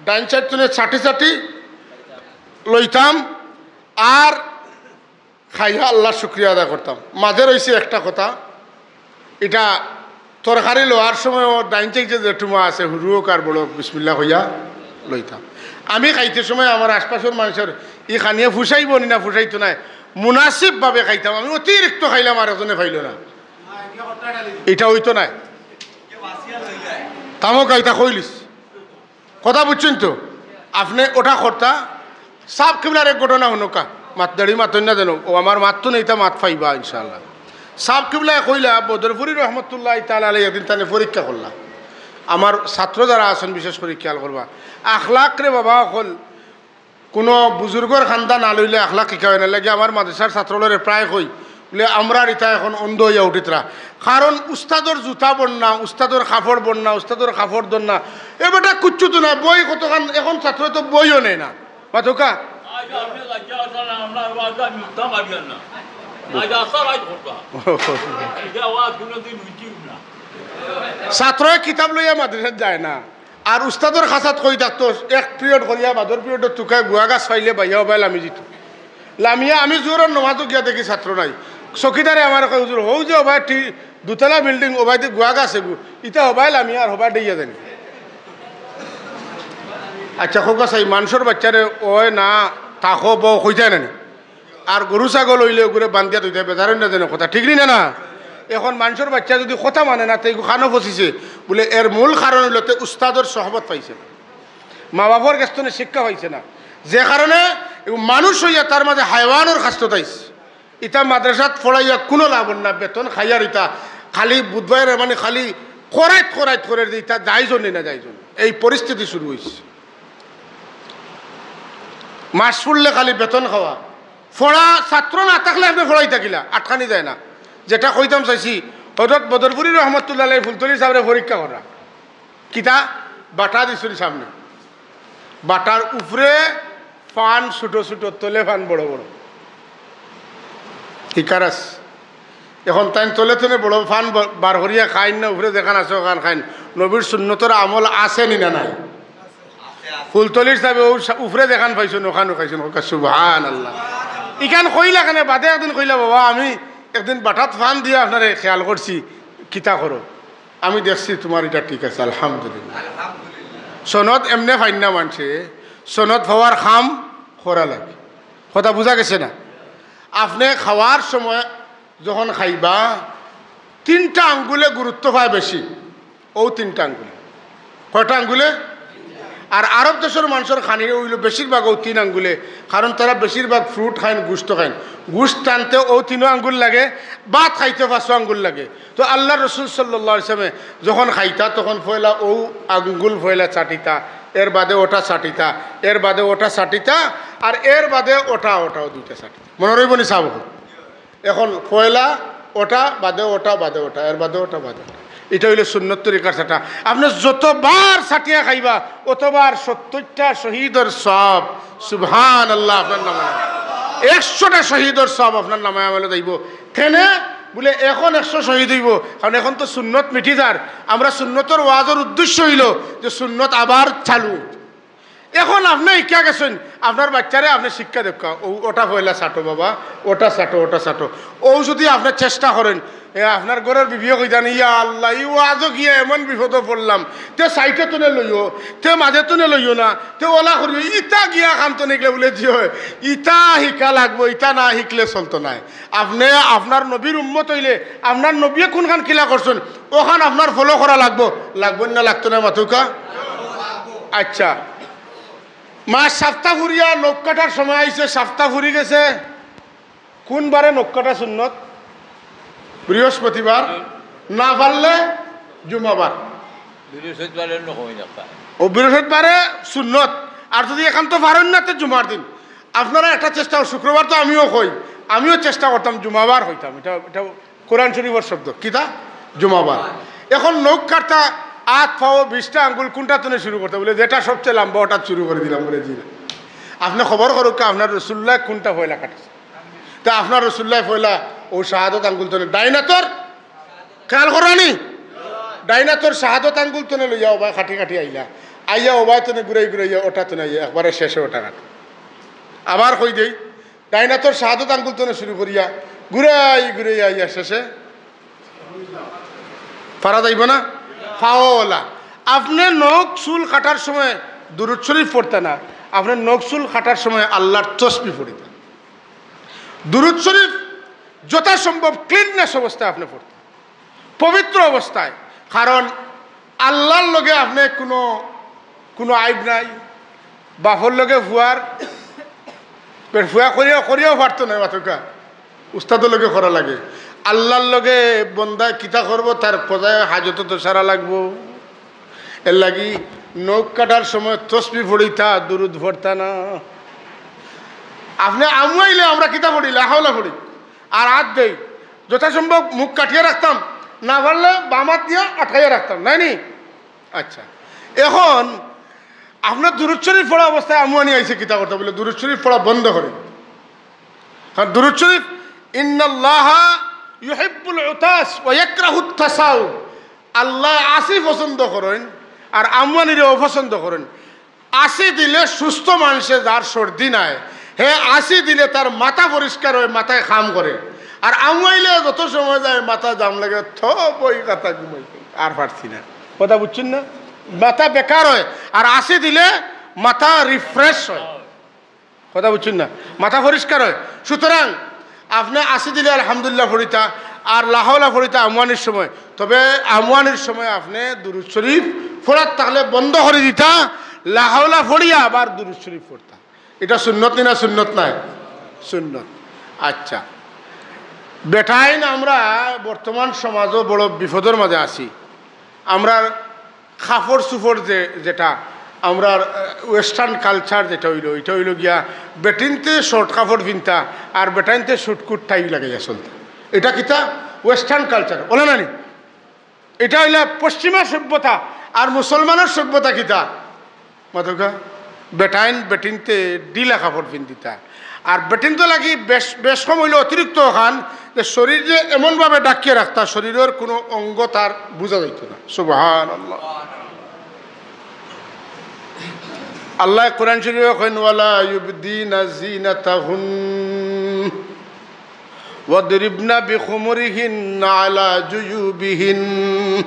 ডাইন সাইড তনে চাটি চাটি লইতাম, আর খাইয়া আল্লার শুকরিয়া আদায় করতাম। মাঝে রইছে একটা কথা, ইটা তরকারি লওয়ার সময় ডাইন সাইডে যে টুমা আছে, হুরু অউক আর বড় অউক, বিসমিল্লাহ কইয়া লইতাম। আমি খাইতে সময় আমার আশপাশর মানষর ই খানিয়ে ফুসাইবো নি না ফুসাইতো নায়, মুনাসিবভাবে খাইতাম। আমি অতিরিক্ত খাইলাম, আর একজনে পাইলো না, ইটা অইতো নায়। তামুক ইটা কইলিছ। কথা বুঝছইন তো? আপনে ওটা করতা। সাব কিবলার এক ঘটনা হুনউক্কা, মাত দাড়ি মাতইন না যেন, অউ আমার মাত তো নেই, তা মাত পাইবা ইনশাআল্লাহ। সাব কিবলায় কইলা, বদরপুরি রহমতুল্লাহি তাআলা আলাইহি একদিন তানে পরীক্ষা করলা। আমার ছাত্র যারা আছইন বিশেষ করি খেয়াল করবা, আখলাক রে বাবা অকল, কুনু বুজুর্গর কান্দা না লইলে আখলাক শিখা অয় না। লাগি আমার মাদ্রাসার ছাত্র অকলরে প্রায় কই, বুলে, "আমরার ইতা এখন অন্ধ অইয়া উঠিতরা।" কারণ উস্তাদর জুতা বন্না, উস্তাদর কাপড় বন্না, উস্তাদর কাপড় দন্না। এ বেটা কুচ্ছু তো না, বই কতখান, এখন ছাত্র তো বইও নেয় না। মাতউক্কা? আজ আপনি লাগিয়া আছেন, আমরা আজ আমি উঠতাম পারিয়ার না। আজ আসার আজ কথা। এটা আওয়াজ কোনোদিন উঠিও না। ছাত্রয় কিতাব লইয়া মাদ্রাসাত যায় না। আর উস্তাদর খাছাত কই থাকতো, এক পিরিয়ড করিয়া বাদর পিরিয়ডো তুকায় গুয়া গাছ পাইলে বাইয়া অবায় লামি দিত। লামিয়া আমি জোহরর নমাজো গিয়া দেখি ছাত্র নাই। চকিদারে আমারে কয়, "হুজুর, হউ যে অবায় টি-, দুতলা বিল্ডিং, অবায়দি গুয়া গাছ এগু, ইতা অবায় লামিয়া আর অবায় ডেইয়া যাইন।" আচ্ছা, কউক্কা চাই, মানষর বাইচ্চারে অয় না, থাকো বও কইতায় না নি? আর গরু ছাগল অইলে অগুরে বান্ধিয়া থইতায়, বেজার অইন না যেন কথা, ঠিক নি না? না, এখন মানষর বাইচ্চা যুদি কথা মানে না, তে এগু কানো ফছিছে, বুলে এর মূল কারণ অইলো তে উস্তাদর সহবত পাইছে না, মা বাফর গেছ থনে শিক্ষা পাইছে না, যে কারণে এগু মানুষ অইয়া তার মাঝে হায়ওয়ানর খাস্তত আইছে। ইতা মাদ্রাসাত পড়াইয়া কুনু লাভ অর না, বেতন খাইয়ার ইতা খালি বুধবারে মানে খালি করাইত করাইত করের যে ইতা জাইজ নি না জাইজ নি, এই পরিস্থিতি শুরু অইছে। মাস ফুরলে খালি বেতন খাওয়া। পড়া ছাত্র না থাকলে আপনে পড়াইতা কিলা, আটকানি যায় না। যেটা কইতাম চাইছি, হজরত বদরপুরি রহমতুল্লাহ আলাইহি ফুলতলি ছাবরে পরীক্ষা করা। কিতা? বাটা দিছইন সামনে, বাটার উপরে ফান ছোট ছোট, তলে ফান বড় বড়। হিকার আছে। এখন তাইন তলে তলে বড় ফান ব-, বার করিয়া খাইন না, উপরে যেখান আছে ওখান খাইন। নবীর সুন্নতর আমল আছে নি না নাই? ফুলতলির ছাবে অউ সা-, উপরে যেখান পাইছইন, ওখানও খাইছইন। কউক্কা সুবহানাল্লাহ। ইখান কইলা কেনে? বাদে একদিন কইলা, "বাবা, আমি একদিন বাটাত ফান দিয়া আপনারে খেয়াল করছি, কিতা করো?" আমি দেখছি তুমার ইটা ঠিক আছে, আলহামদুলিল্লাহ। সনদ এমনে পাইন না মানষে, সনদ পাওয়ার কাম করা লাগে। কথা বুঝা গেছে না? আপনে খাওয়ার সময় যখন খাইবা, তিনটা আঙ্গুলে গুরুত্ব পায় বেশি, অউ তিনটা আঙ্গুলে। কয়টা আঙ্গুলে? আর আরব দেশর মানষর খানি অইলো বেশিরভাগ অউ তিন আঙ্গুলে, কারণ তারা বেশিরভাগ fruit খাইন, গুস্ত খাইন। গুস্ত টানতে অউ তিনো আঙ্গুল লাগে, ভাত খাইতে পাঁচো আঙ্গুল লাগে। তো আল্লার রসুল সাল্লাল্লাহু আলাইহি ওয়াসাল্লামে যখন খাইতা, তখন পয়লা অউ আঙ্গুল পয়লা চাটিতা, এর বাদে ওটা চাটিতা, এর বাদে ওটা চাটিতা, আর এর বাদে ওটা, ওটাও দুইটা চাটিতা। মনো রইবো নি ছাব? এখন পয়লা ওটা, বাদে ওটা, বাদে ওটা, এর বাদে ওটা, বাদে ওটা। ইটা অইলো সুন্নত তরিকার চাটা। আপনে যতবার চাটিয়া খাইবা, অতবার সত্তইরটা শহীদর সওয়াব, সুবহানাল্লাহ, আপনার নামায়। একশোটা শহীদর সওয়াব আপনার নামায় আমলে যাইবো। কেনে? বুলে, এখন একশো শহীদ অইবো, কারণ এখন তো সুন্নত মিটি যার। আমরা সুন্নতর ওয়াজর উদ্দেশ্য অইলো যে সুন্নত আবার চালু অইতো। এখন আপনে ইকা গেছইন, আপনার বাইচ্চারে আপনে শিক্ষা দেউক্কা, অউ, ওটা পয়লা চাটো বাবা, ওটা চাটো, ওটা চাটো। অউ যুদি আপনে চেষ্টা করইন, এ, আপনার ঘরর বিবিয়ে কইতা নি, "ইয়া আল্লাহ, ই ওয়াজো গিয়া এমন বিপদো পড়লাম, তে সাইডো তনে লইও, তে মাঝে তনে লইও না, তে ওলা করিও, ইতা গিয়া কাম তো নিকলে," বুলে, "জি অয়, ইতা হিকা লাগবো, ইতা না হিকলে চলতো নায়।" আপনে আপনার নবীর উম্মত অইলে, আপনার নবীয়ে কুনখান কিলা করছইন, অখান আপনার follow করা লাগবো, লাগবো না লাগতো না মাতউক্কা? আচ্ছা, মাস সাপ্তা ফুরিয়া নখ কাটার সময় আইছে, সাপ্তা ফুরি গেছে। কুন বারে নখ কাটা সুন্নত? বৃহস্পতিবার, না পারলে জুমাবার। বৃহস্পতিবারে নখ হয় না। অউ বৃহস্পতিবারে সুন্নত। আর যুদি এখান তো পারইন না, তে জুমার দিন। আপনারা একটা চেষ্টা, শুক্রবার তো আমিও কই, আমিও চেষ্টা করতাম জুমাবার কইতাম। ইটা, ইটা কোরআন শরীফর শব্দ, কিতা? জুমাবার। এখন নখ কাটতা, আত, পাও, বিশটা আঙ্গুল কুনটা তনে শুরু করতা? বুলে, "যেটা সবচেয়ে লাম্বা, ওটা শুরু করি দিলাম," বুলে, "জি না।" আপনে খবর করউক্কা, আপনার রসুল্লায় কুনটা পয়লা কাটছইন? তে আপনার রসুল্লায় পয়লা অউ শাহাদত আঙ্গুল তনে, ডাইন আতর, খেয়াল করো নি? ডাইন আতর শাহাদত আঙ্গুল তনে লইয়া অবায় কাটি কাটি আইলা, আইয়া অবায় তনে ঘুরাই ঘুরাইয়া ওটা তনে আইয়া একবারে শেষে ওটা কাটো। আবার কই দেই, ডাইন আতর শাহাদত আঙ্গুল তনে শুরু করিয়া ঘুরাই ঘুরাই আইয়া শেষে পারা যাইব না? পাওয়ালা। আপনে নখ চুল কাটার সময় দুরুদ শরীফ পড়তা না, আপনে নখ চুল কাটার সময় আল্লাহর তসবি পড়িতা। দুরুদ শরীফ যথাসম্ভব ক্লিননেস অবস্থায় আপনে পড়তা, পবিত্র অবস্থায়। কারণ আল্লাহর লগে আপনে কোনো, কোনো আইব নাই। বাপর লগে ফুয়ার, ফুয়া করিয়াও, করিয়াও পারতো না, মাতকা উস্তাদর লগে করা লাগে। আল্লাহর লগে বন্দায় কিতা করবো, তার কজায় হাজত তো সারা লাগবো। এর লাগি নখ কাটার সময় তসবি পড়িতা, দুরুদ পড়তা না। আপনে আমুয়াইলে আমরা কিতা পড়ি? লা হাওলা পড়ি। আর আত দেই, যথাসম্ভব মুখ কাটিয়া রাখতাম, না পারলে বাম আত দিয়া আটকাইয়া রাখতাম, নায় নি? আচ্ছা, এখন আপনার দুরুদ শরীফ পড়া অবস্থায় আমুয়ানি আইছে, কিতা করতা? বলে, দুরুদ শরীফ পড়া বন্ধ করে। কারণ দুরুদ শরীফ, ইন্নাল্লাহা ইউহিব্বুল উতাস ওয়া ইয়াকরাহুত তাসাউব। আল্লায় আছি পছন্দ করইন, আর আমুয়ানিরে অপছন্দ করইন। আছি দিলে সুস্থ মানষে, যার সর্দি নাই, হে আছি দিলে তার মাথা পরিষ্কার অয়, মাথায় কাম করে। আর আমুয়াইলে যত সময় যায় মাথা জাম লাগে, থ বই কথা ঘুমাই, আর পারছি না। কথা বুঝছইন না? মাথা বেকার অয়, আর আছি দিলে মাথা রিফ্রেশ অয়। কথা বুঝছইন না? মাথা পরিষ্কার অয়। সুতরাং আপনে আছি দিলে আলহামদুলিল্লাহ পড়িতা, আর লা হাওলা পড়িতা আমুয়ানির সময়। তবে আমুয়ানির সময় আপনে দুরুদ শরীফ পড়ার থাকলে বন্ধ করি দিতা, লা হাওলা পড়িয়া আবার দুরুদ শরীফ পড়তা। ইটা সুন্নত নি না সুন্নত নায়? সুন্নত। আচ্ছা, বেটাইন আমরা বর্তমান সমাজো বড় বিপদর মাঝে আছি। আমরার কাপড় চুপড় যে, যেটা আমরার, আহ, ওয়েস্টার্ন কালচার যেটা অইলো, ইটা অইলো গিয়া বেটিন্তে শর্ট কাপড় পিনতা আর বেটাইন্তে সুটকুট টাই লাগাইয়া চলতা। ইটা কিতা? ওয়েস্টার্ন কালচার, অলা না নি? ইটা অইলা পশ্চিমা সভ্যতা। আর মুসলমানর সভ্যতা কিতা? মাতকা, বেটাইন বেটিন্তে ঢিলা কাপড় পিন্দিতা। আর বেটিন্তর লাগি বেশ, বেশ কম অইলো অতিরিক্ত অখান, যে শরীররে এমনভাবে ঢাকিয়া রাখতা, শরীরর কুনু অঙ্গ তার বুঝা যাইতো না। সুবহানাল্লাহ। আল্লায় কোরআন শরীফো কইন, "ওয়ালা ইউবদিনা জিনাতাহুন ওয়াদরিবনা বিখুমুরিহিন আলা জুয়ুবিহিন।"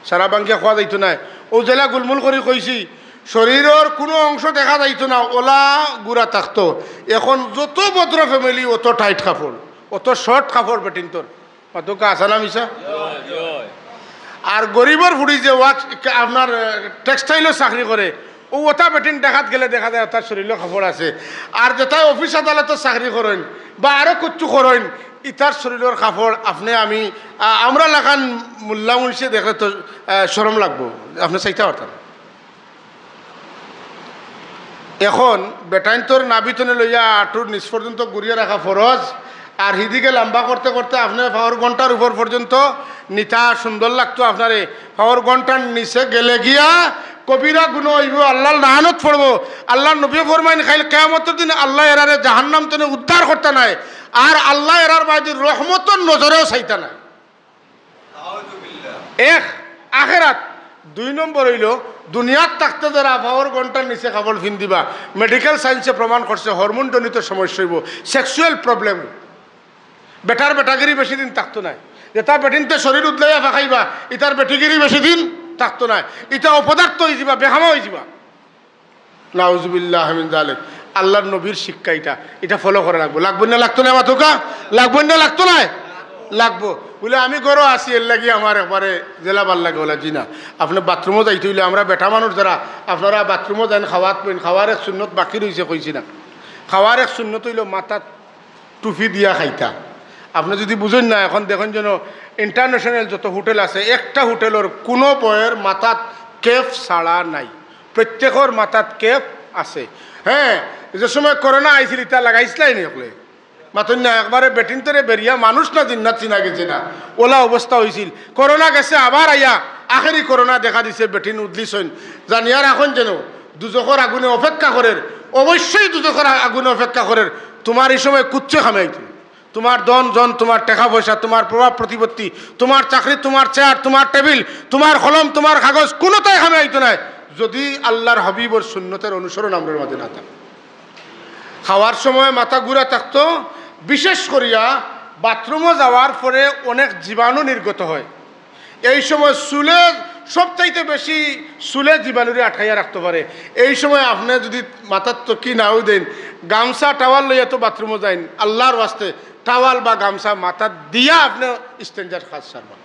সারা ভাঙ্গিয়া কওয়া যাইতো নায়। অউ যেলা গুলমুল করি কইছি, শরীরর কুনু অংশ দেখা যাইতো না, অলা গুরা থাকতো। এখন যত ভদ্র ফ্যামিলি, অত টাইট কাপড়, অত শর্ট কাপড় বেটিন্তর। মাতকা, হাছা না মিছা? আর গরিবর ফুড়ি যে ওয়াক, আপনার, আহ, টেক্সটাইলো চাকরি করে, অউ অতা বেটিন ঢাকাত গেলে দেখা যায় তার শরীরো কাপড় আছে। আর যেতায় অফিস আদালতো চাকরি করইন বা আরো কিচ্ছু করইন, ইতার শরীরর কাপড় আপনে আমি, আহ, আমরা লাখান মোল্লা মুন্সি দেখলে তো, আহ, শরম লাগবো, আপনে চাইতা পারতা না। এখন বেটাইন্তর নাভি তনে লইয়া আটুর নিচ পর্যন্ত গুরিয়া রাখা ফরজ, আর হিদিকে লাম্বা করতে করতে আপনার পাওর ঘন্টার উপর পর্যন্ত নিতা সুন্দর লাগতো আপনারে। পাওর ঘন্টার নিচে গেলে গিয়া কবিরা গুনা অইবো, আল্লার লানত পড়বো। আল্লার নবীয়ে ফরমাইন, কাইল কিয়ামতর দিন আল্লায় এরারে জাহান্নাম তনে উদ্ধার করতা নায়, আর আল্লায় এরার বায়দি রহমতর নজরেও চাইতা নায়। এক, আখেরাত। দুই নম্বর অইলো, দুনিয়াত থাকতে যারা পাওর ঘন্টার নিচে কাপড় পিন্দিবা, মেডিকেল সায়েন্সে প্রমাণ করছে হরমোনজনিত সমস্যা অইবো, সেক্সুয়াল প্রবলেম। বেটার বেটাগিরি বেশি দিন থাকতো নায়। যেতা বেটিন্তে শরীর উদলাইয়া ফাকাইবা, ইতার বেটিগিরি বেশি দিন থাকতো নায়। ইতা অপদার্থ অইযিবা, বেহামা অইযিবা। নাউজুবিল্লাহ মিন জালিক। আল্লার নবীর শিক্ষা ইটা, ইটা ফলো করা লাগবো। লাগবো না লাগতো না মাতকা? লাগবো না লাগতো নায়? লাগবো। বলে, "আমি ঘরো আছি, এর লাগি আমার একবারে যেলা ভালা লাগে অলা।" জি না। আপনে বাথরুমো যাইতে অইলে, আমরা বেটা মানুষ যারা, আপনারা বাথরুমো যাইন, খাওয়াত বইন, খাওয়ার এক সুন্নত বাকি রইছে, কইছি না? খাওয়ার এক সুন্নত অইলো মাথাত টুপি দিয়া খাইতা। আপনে যুদি বুঝইন না, এখন দেখইন যেন ইন্টারন্যাশনাল যত হোটেল আছে, একটা হোটেলর কুনু বউর মাথাত ক্যাপ ছাড়া নাই, প্রত্যেকর মাথাত ক্যাপ আছে। হ্যাঁ, যে সময় করোনা আইছিল, ইতা লাগাইছিলায় নি অকলে? মাতইন না, একবারে বেটিন্তরে বেরিয়া মানুষ না জিন্নাত চিনা গেছে না, অলা অবস্থা অইছিল। করোনা গেছে, আবার আইয়া আখেরি করোনা দেখা দিছে, বেটিন উদলিছইন। জানিয়া রাখইন যেন দুজখর আগুনে অপেক্ষা করের, অবশ্যই দুজখর আ-, আগুনে অপেক্ষা করের। তুমার ই সময় কুচ্ছু কামে আইতো নায়। তুমার ধন জন, তুমার টেকা পয়সা, তুমার প্রভাব প্রতিপত্তি, তুমার চাকরি, তুমার চেয়ার, তুমার টেবিল, তুমার কলম, তুমার কাগজ, কুনুটাই কামে আইতো নায়, যুদি আল্লার হাবিবর সুন্নতর অনুসরণ আমরার মাঝে না থাকে। খাওয়ার সময় মাথা ঘুরা থাকতো, বিশেষ করিয়া বাথরুমো যাওয়ার পরে অনেক জীবাণু নির্গত হয়। এই সময় চুলে সবচাইতে বেশি চুলে জীবাণুরে আটকাইয়া রাখতে পারে। এই সময় আপনে যদি মাথাত টুপি নাও দেইন, গামছা টাওয়াল লইয়া তো বাথরুমো যাইন, আল্লাহর ওয়াস্তে টাওয়াল বা গামছা মাথাত দিয়া আপনে ইস্তেঞ্জার কাজ সারবা।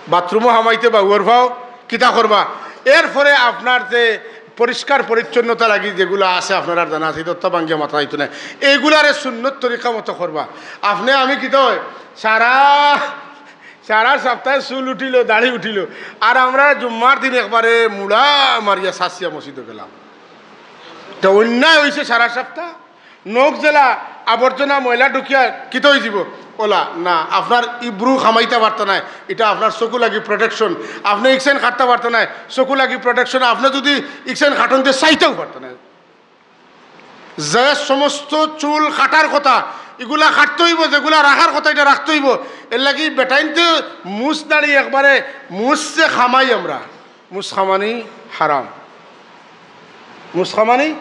বাথরুমো হামাইতে বা উয়ার ফাও কিতা করবা? এরপরে আপনার যে পরিষ্কার পরিচ্ছন্নতা লাগি যেগুলা আছে, আপনারার জানা আছে, তত্ত্ব ভাঙ্গিয়া মাথা যাইতো না, এইগুলারে সুন্নত তরিকা মতো করবা। আপনে আমি কিতা হয়, সারা সারা সপ্তাহে চুল উঠিল, দাড়ি উঠিল, আর আমরা জুম্মার দিন একবারে মুড়া মারিয়া সাসিয়া মসজিদো গেলাম। তো অন্যায় হইছে সারা সপ্তাহ। নখ যেলা আবর্জনা ময়লা ঢুকিয়া কিতা হয়ে যাব? ওলা না, আপনার ইব্রু হামাইতা পারতা নায়, ইটা আপনার চকু লাগি প্রোটেকশন। আপনে ইকসাইন কাটতা পারতা নায়, চকু লাগি প্রোটেকশন। আপনে যদি ইকসাইন কাটতে চাইতেও পারতা নায়। যে সমস্ত চুল কাটার কথা, ইগুলা কাটতে হইব, যেগুলা রাখার কথা, ইটা রাখতে হইব। এর লাগি বেটাইন্তে মুছ দাড়ি একবারে মুছ যে কামাই আমরা, মুছ কামানি হারাম। মুছ কামানি,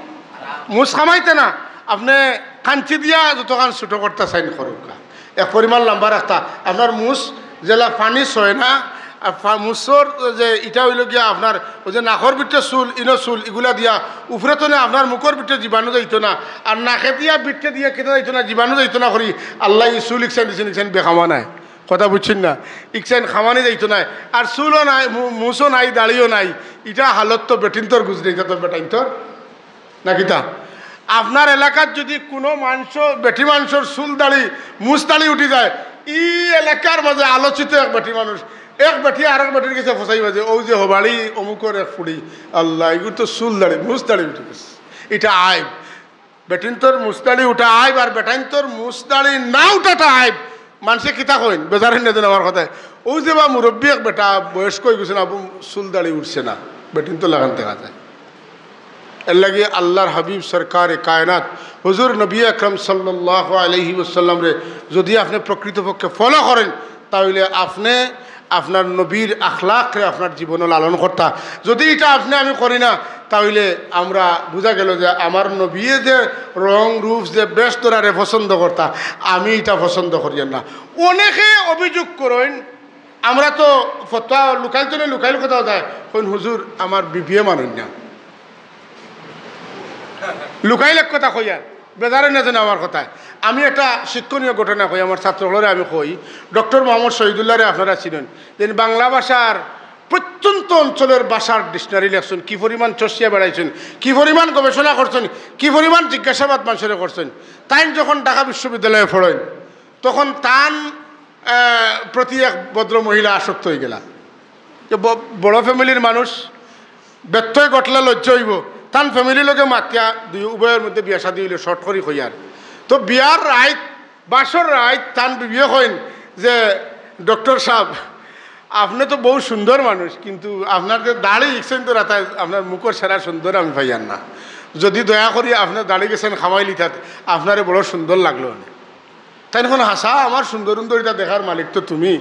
মুছ কামাইতে না, আপনে কাঞ্চি দিয়া যতখান ছোট করতা চাইন করুক্কা, এক পরিমাণ লম্বা রাখতা। আপনার মুছ যেলা পানি সয় না, আর ফা-, মুছর যে ইটা হইল গিয়া আপনার ওই যে নাকর ভিতরে চুল, ইনো চুল, ইগুলা দিয়া উপরে তনে আপনার মুখর ভিতরে জীবাণু যাইতো না, আর নাকে দিয়া ভিতরে দিয়া কিতা যাইতো না, জীবাণু যাইতো না করি আল্লায় ই চুল ইকসাইন দিছইন, ইকসাইন বেকামা নায়। কথা বুঝছইন না? ইকসাইন কামানি যাইতো নায়, আর চুলও নাই, মু-, মুছও নাই, দাড়িও নাই। ইটা হালত তো বেটিন্তর গুজরে, ইটা তো বেটাইন্তর না কিতা? আপনার এলাকাত যদি কোনো মানষর, বেটি মানষর চুল দাড়ি, মুছ দাড়ি উঠি যায়, ই এলাকার মাঝে আলোচিত এক বেটি মানুষ, এক বেটি আরেক বেটির গেছে ফসাইবা যে, "ও যে হবাড়ি অমুকর এক ফুড়ি, আল্লাহ, ইগুর তো চুল দাড়ি, মুছ দাড়ি উঠি গেছে।" ইটা আইব। বেটিন্তর মুছ দাড়ি উঠা আইব, আর বেটাইন্তর মুছ দাড়ি না উঠাটা আইব। মানষে কিতা কইন, বেজার হইন না যেন আমার কথায়। ও যে বা মুরব্বী এক বেটা, বয়স্ক হয়ে গেছে না, চুল দাড়ি উঠছে না, বেটিন্তর লাখান দেখা যায়। এর লাগি আল্লাহর হাবিব সরকারে কায়নাত হুজুর নবী আকরাম সাল্লাল্লাহু আলাইহি ওয়াসাল্লামরে যদি আপনে প্রকৃতপক্ষে ফলো করেন, তাহলে আপনে আপনার নবীর আখলাকরে আপনার জীবনে লালন করতা। যদি ইটা আপনে আমি করি না, তাহলে আমরা বুঝা গেল যে আমার নবীয়ে যে রং রূপ, যে বেশ ধরারে পছন্দ করতা, আমি ইটা পছন্দ করিয়ার না। অনেকে অভিযোগ করইন, আমরা তো ফতোয়া লুকাইল তো না, লুকাইল কথা যায়, কইন, "হুজুর, আমার বিবিয়ে মানইন না।" লুকাইল এক কথা কইয়ার, বেজার হইন না যেন আমার কথায়। আমি একটা শিক্ষণীয় ঘটনা কই, আমার ছাত্র হলরে আমি কই, ডক্টর মোহাম্মদ শহীদুল্লাহরে আপনারা চিনইন, যিনি বাংলা ভাষার প্রত্যন্ত অঞ্চলের ভাষার ডিকশনারি লেখছইন, কি পরিমাণ চষিয়া বেড়াইছইন, কি পরিমাণ গবেষণা করছইন, কি পরিমাণ জিজ্ঞাসাবাদ মানষরে করছইন। তাইন যখন ঢাকা বিশ্ববিদ্যালয়ে পড়ইন, তখন তান, আহ, প্রতি এক ভদ্র মহিলা আসক্ত হয়ে গেলা। যে ব-, বড় ফ্যামিলির মানুষ, ব্যত্যয় ঘটলে লজ্জা হইব। তান ফ্যামিলির লগে মাতিয়া দুই উভয়ের মধ্যে বিয়া শাদী হইলে শর্ট করি কইয়ার। তো বিয়ার রাইত, বাসর রাইত তান বিবিয়ে কইন যে, "ডক্টর সাহেব, আপনি তো বহু সুন্দর মানুষ, কিন্তু আপনার যে দাড়ি ইকসেন তো রাতায় আপনার মুখর সেরা সুন্দর আমি পাইয়ার না। যদি দয়া করি আপনার দাড়ি গেছেন খামাই লিতাত, আপনারে বড় সুন্দর লাগলো অনে।" তাইন কইন, "হাছা, আমার সুন্দর সুন্দর ইটা দেখার মালিক তো তুমি।"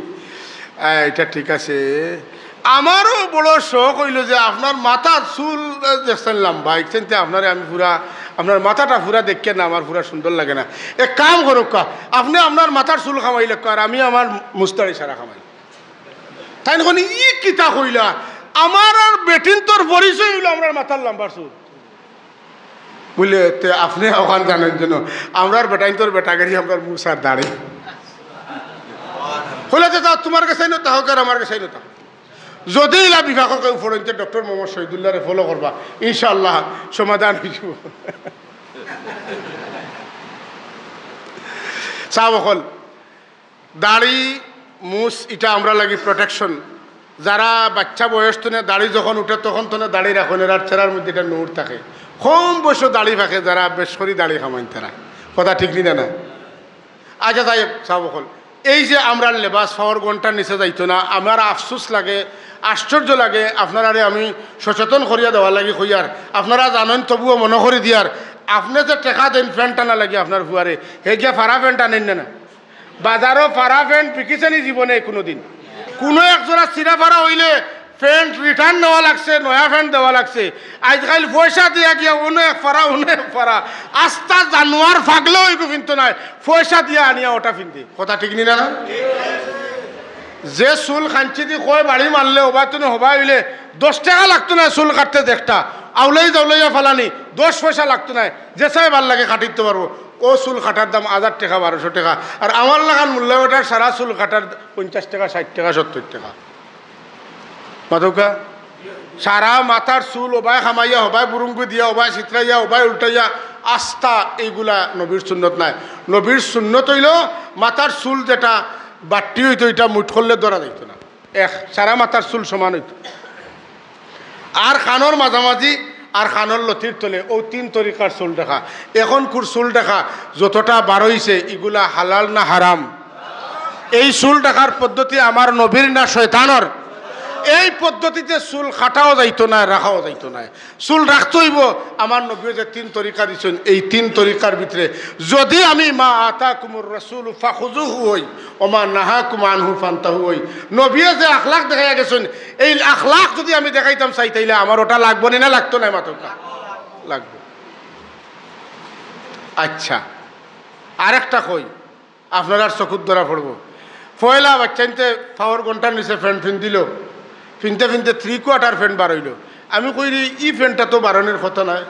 আহ, ইটা ঠিক আছে, আমারও বড় শখ হইল যে আপনার মাথার চুল, আহ, দেখছেন লম্বা, ইকসেনতে আপনারে আমি পুরা, আপনার মাথাটা পুরা দেখিয়া না আমার পুরা সুন্দর লাগে না। এক কাম করুক্কা, আপনি আপনার মাথার চুল খামাইলাউক্কা, আর আমি আমার মুস্তাড়ি সারা খামাই। তাইন কইন, "ই কিতা কইলা? আমার আর বেটিন্তর পরিচয় হইল আমরার মাথার লম্বা চুল।" বুলে, "তে আপনি ওখান জানেন যেন, আমরার বেটাইন্তর বেটাগিরি, আমরার মুছ আর দাড়ি।" কইলা, "তে তা তোমার গেছে আইনো, তা হোক আর আমার গেছে আইনো, তা হোক।" যদি ইলা বিভাগকে উপরন্তে ডক্টর মোহাম্মদ শহীদুল্লাহরে ফলো করবা, ইনশাআল্লাহ সমাধান হইব। সাব অকল, দাড়ি, মুছ, ইটা আমরার লাগি প্রোটেকশন। যারা বাচ্চা বয়স তনে দাড়ি যখন উঠে, তখন তনে দাড়ি রাখইন, এরার চেহারার মধ্যে একটা নূর থাকে। কম বয়সে দাড়ি পাকে, যারা বেশ করি দাড়ি খামাইন তারা। কথা ঠিক নি না, না? আচ্ছা, যাই হোক, সাব অকল, এই যে আমরার লেবাস পাওর ঘন্টার নিচে যাইতো না, আমার আফসোস লাগে, আশ্চর্য লাগে। আপনারারে আমি সচেতন করিয়া দেওয়ার লাগি কইয়ার, আপনারা জানইন তবুও মনে করি দিয়ার। আপনি যে টেকা দেন প্যান্ট টানা লাগি আপনার ফুয়ারে, হে গিয়া ফাড়া প্যান্ট আনইন না, না? বাজারো ফাড়া প্যান্ট বিকিছেনি জীবনে কোনোদিন? কোনো এক জোড়া ছিঁড়া ফাড়া হইলে প্যান্ট রিটার্ন নেওয়া লাগছে, নয়া প্যান্ট দেওয়া লাগছে। আজকাল পয়সা দিয়া গিয়া অনো এক ফাড়া, অনো এক ফাড়া, আস্তা জানোয়ার ফাগলেও এগু ফিনতো নায়, পয়সা দিয়া আনিয়া ওটা ফিনতে। কথা ঠিক নি না, না? যে চুল কাঞ্চি দি কয় বাড়ি মারলে, ওবায় তুনে হবায় অইলে দশ টেকা লাগতো নায় চুল কাটতে দেখতা। আউলাই জাউলাইয়া ফালানি, দশ পয়সা লাগতো নায়। যে চায় ভালা লাগে কাটিতো পারবো। অউ চুল কাটার দাম হাজার টেকা, বারোশো টেকা। আর আমার লাখান মুল্লা বেটার সারা চুল কাটার পঞ্চাশ টেকা, ষাইট টেকা, সত্তইর টেকা। মাতউক্কা? সারা মাথার চুল ওবায় কামাইয়া, হবায় বুরুঙ্গি দিয়া, ওবায় ছিতরাইয়া, ওবায় উল্টাইয়া, আস্তা এইগুলা নবীর সুন্নত নায়। নবীর সুন্নত অইলো মাথার চুল যেটা বাট্টি অইতো, ইটা মুঠ করলে ধরা যাইতো না। এক, সারা মাথার চুল সমান অইতো। আর কানর মাঝামাঝি আর কানর লতির তলে, অউ তিন তরিকার চুল রাখা। এখনকুর চুল রাখা যতটা বারইছে, ইগুলা হালাল না হারাম? এই চুল রাখার পদ্ধতি আমার নবীর না শয়তানর? এই পদ্ধতিতে চুল কাটাও যাইতো নায়, রাখাও যাইতো নায়। চুল রাখতে অইবো। আমার নবীয়ে যে তিন তরিকা দিছইন, এই তিন তরিকার ভিতরে যদি আমি মা আতাকুমুর রাসূলু ফাখুযুহু অই, ওমা নাহাকুম আনহু ফান্তাহু অই, নবীয়ে যে আখলাক দেখাইয়া গেছইন, এই আখলাক যদি আমি দেখাইতাম চাই, তাইলে আমার ওটা লাগবো নি না লাগতো নায়? মাতউক্কা, লাগবো। আচ্ছা, আরেকটা কই, আপনারার চকুত ধরা পড়বো। পয়লা বাচ্চাইন্তে পাওর ঘন্টার নিচে প্যান্ট ফিন্দিলো, ফিনতে ফিনতে থ্রি কোয়ার্টার প্যান্ট বার অইলো। আমি কই রে, ই প্যান্টটা তো বারনির কথা নায়,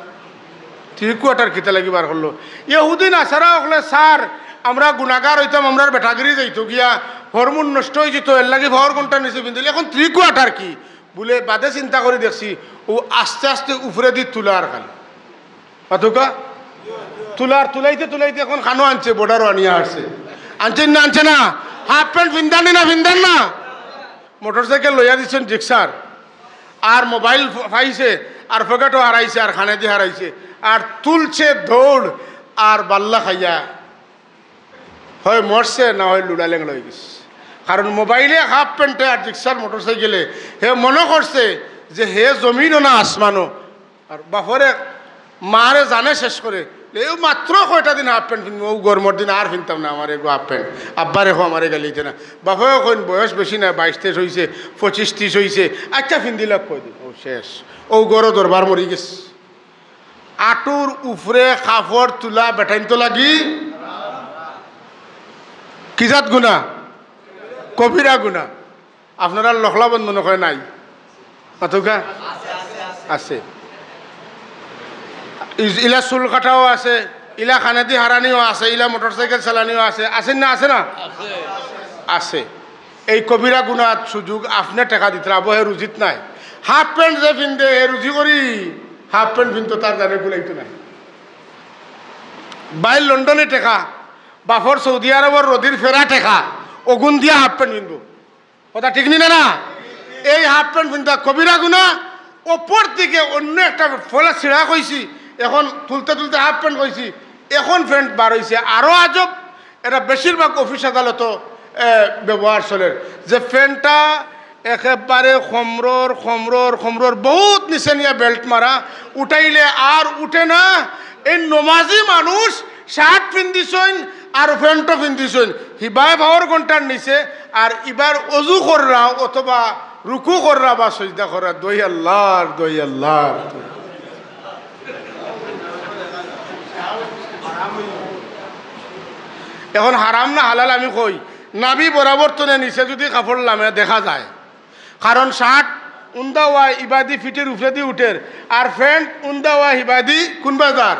থ্রি কোয়ার্টার কিতা লাগি বার করলো? ইহুদি নাসারা অকলে, "স্যার, আমরা গুনাগার অইতাম, আমরার বেটাগিরি যাইতো গিয়া, হরমোন নষ্ট অইযিতো, এরলাগি পাওর ঘন্টার নিচে ফিন্দিলো, এখন থ্রি কোয়ার্টার কি?" বুলে, বাদে চিন্তা করি দেখছি, অউ আস্তে আস্তে উপরেদি তুলার খালি। মাতউক্কা? তুলার, তুলাইতে তুলাইতে এখন কানো আনছে, বর্ডারো আনিয়া হারছে। আনছে না, আনছে না? হাফ প্যান্ট ফিন্দার নি না, ফিন্দার না? মোটরসাইকেল লইয়া দিছইন রিক্সার, আর মোবাইল ফ-, পাইছে, আর পকেটো হারাইছে, আর কানেদি হারাইছে, আর তুলছে দৌড়, আর বাল্লা খাইয়া হয় মরছে, না হয় লুলা লেংড়া অইগেছে। কারণ মোবাইলে, হাফ প্যান্টে আর রিক্সার মোটরসাইকেলে হে মনো করছে যে হে জমিনো না আসমানো। আর বাপরে মারে জানে শেষ করে, "এও মাত্র কয়টা দিন হাফ প্যান্ট ফিনমু, অউ গরমর দিন আর ফিনতাম না আমার এগু হাফ প্যান্ট, আব্বারে কও আমারে গাইল্লাইতা না।" বাপেও কইন, "বয়স বেশি নায়, বাইশ তেইশ অইছে, পঁচিশ তিরিশ অইছে, আচ্ছা ফিন্দিলাউক কয়দিন।" অউ শেষ, অউ ঘরো দরবার মরি গেছে। আটুর উপরে কাপড় তুলা বেটাইন্তর লাগি কি জাত গুনা? কবিরা গুনা। আপনারার লখলা বন্ধন কয় নাই? মাতউক্কা? আছে। ইজ-, ইলা চুল কাটাও আছে, ইলা কানেদি হারানিও আছে, ইলা মোটরসাইকেল চালানিও আছে। আছে না, আছে না? আছে। এই কবিরা গুনাত সুযোগ আপনে টেকা দিতরা, আবো হে রুজিত নাই। হাফ প্যান্ট যে ফিন্দে, হে রুজি করি, হাফ প্যান্ট ফিনতো, তার জানে কুলাইতো নায়। বাইর লন্ডনি টেকা, বাপর সৌদি আরবর রদির ফেরা টেকা, অগুন দিয়া হাফ প্যান্ট ফিনবো। কথা ঠিক নি না, না? এই হাফ প্যান্ট ফিনতা কবিরা গুনা। অপর দিকে অন্য একটা ফলা ছিড়া কইছি, এখন তুলতে তুলতে হাফ প্যান্ট কইছি, এখন প্যান্ট বার অইছে, আরো আজব। এটা বেশিরভাগ অফিস আদালতো, এ, ব্যবহার চলের, যে প্যান্টটা একেবারে কমরর, কমরর, কমরর বহুত নিচে নিয়া বেল্ট মারা, উঠাইলে আর উঠে না। এই নমাজি মানুষ শার্ট ফিন্দিছইন আর প্যান্টও ফিন্দিছইন, হিবায় পাওর ঘন্টার নিচে, আর ইবার অজু কররা অথবা রুকু কররা বা সজদা কররা, দোহাই আল্লাহর, দোহাই আল্লাহর। এখন হারাম না হালাল আমি কই, নাভি বরাবর তনে নিচে যদি কাপড় লামে দেখা যায়, কারণ শার্ট উন্দা অয় ইবাদি ফিটের উপরেদি উঠের, আর প্যান্ট উন্দা অয় ইবাদি কুনবায় যার।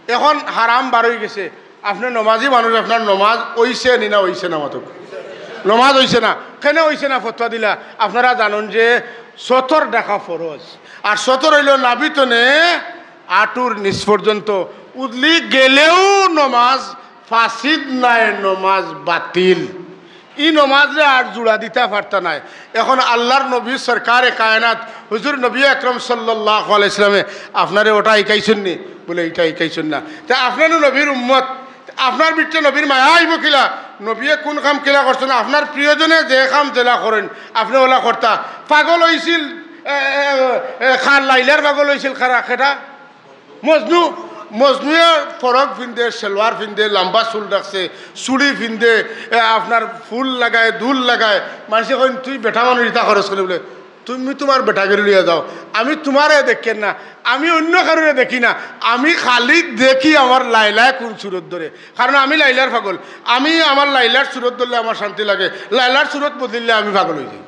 এখন হারাম বার অইগেছে। আপনে নমাজি মানুষ, আপনার নমাজ অইছে নি না অইছে না? মাতউক্কা, নমাজ অইছে না। কেনে অইছে না? ফতোয়া দিলা। আপনারা জানইন যে সতর ঢাকা ফরজ, আর সতর অইলো নাভি তনে আটুর নিচ পর্যন্ত। উদলি গেলেও নমাজ ফাসিদ নায়, নমাজ বাতিল। ই নমাজরে আর জুড়া দিতা পারতা নায়। এখন আল্লাহর নবী সরকারে কায়নাত হুজুর নবী আকরাম সাল্লাল্লাহু আলাইহি ওয়াসাল্লামে আপনারে ওটা হিকাইছইন নি? বুলে, "ইটা হিকাইছইন না।" তে আপনে নু নবীর উম্মত, আপনার ভিতরে নবীর মায়া আইবো কিলা? নবীয়ে কুন কাম কিলা করছইন? আপনার প্রিয়জনে যে কাম যেলা করইন, আপনে ওলা করতা। পাগল অইছিল, এ, এ, এ, কার লাইলার পাগল অইছিল কারা, কেটা? মজনু। মজনুয়ে ফরক ফিন্দে, সেলোয়ার ফিন্দে, লম্বা চুল রাখছে, চুড়ি ফিন্দে, এ, আপনার ফুল লাগায়, দুল লাগায়। মানষে কইন, "তুই বেটা মানুষ, ইতা করস কেনে?" বুলে, তুমি তুমার বেটাগিরে লইয়া যাও, আমি তুমারে দেখি না, আমি অইন্য কারোরে দেখি না, আমি খালি দেখি আমার লাইলায় কুন সুরত ধরে, কারণ আমি লাইলার পাগল। আমি আমার লাইলার সুরত ধরলে আমার শান্তি লাগে, লাইলার সুরত বদলিলে আমি পাগল অই যাই।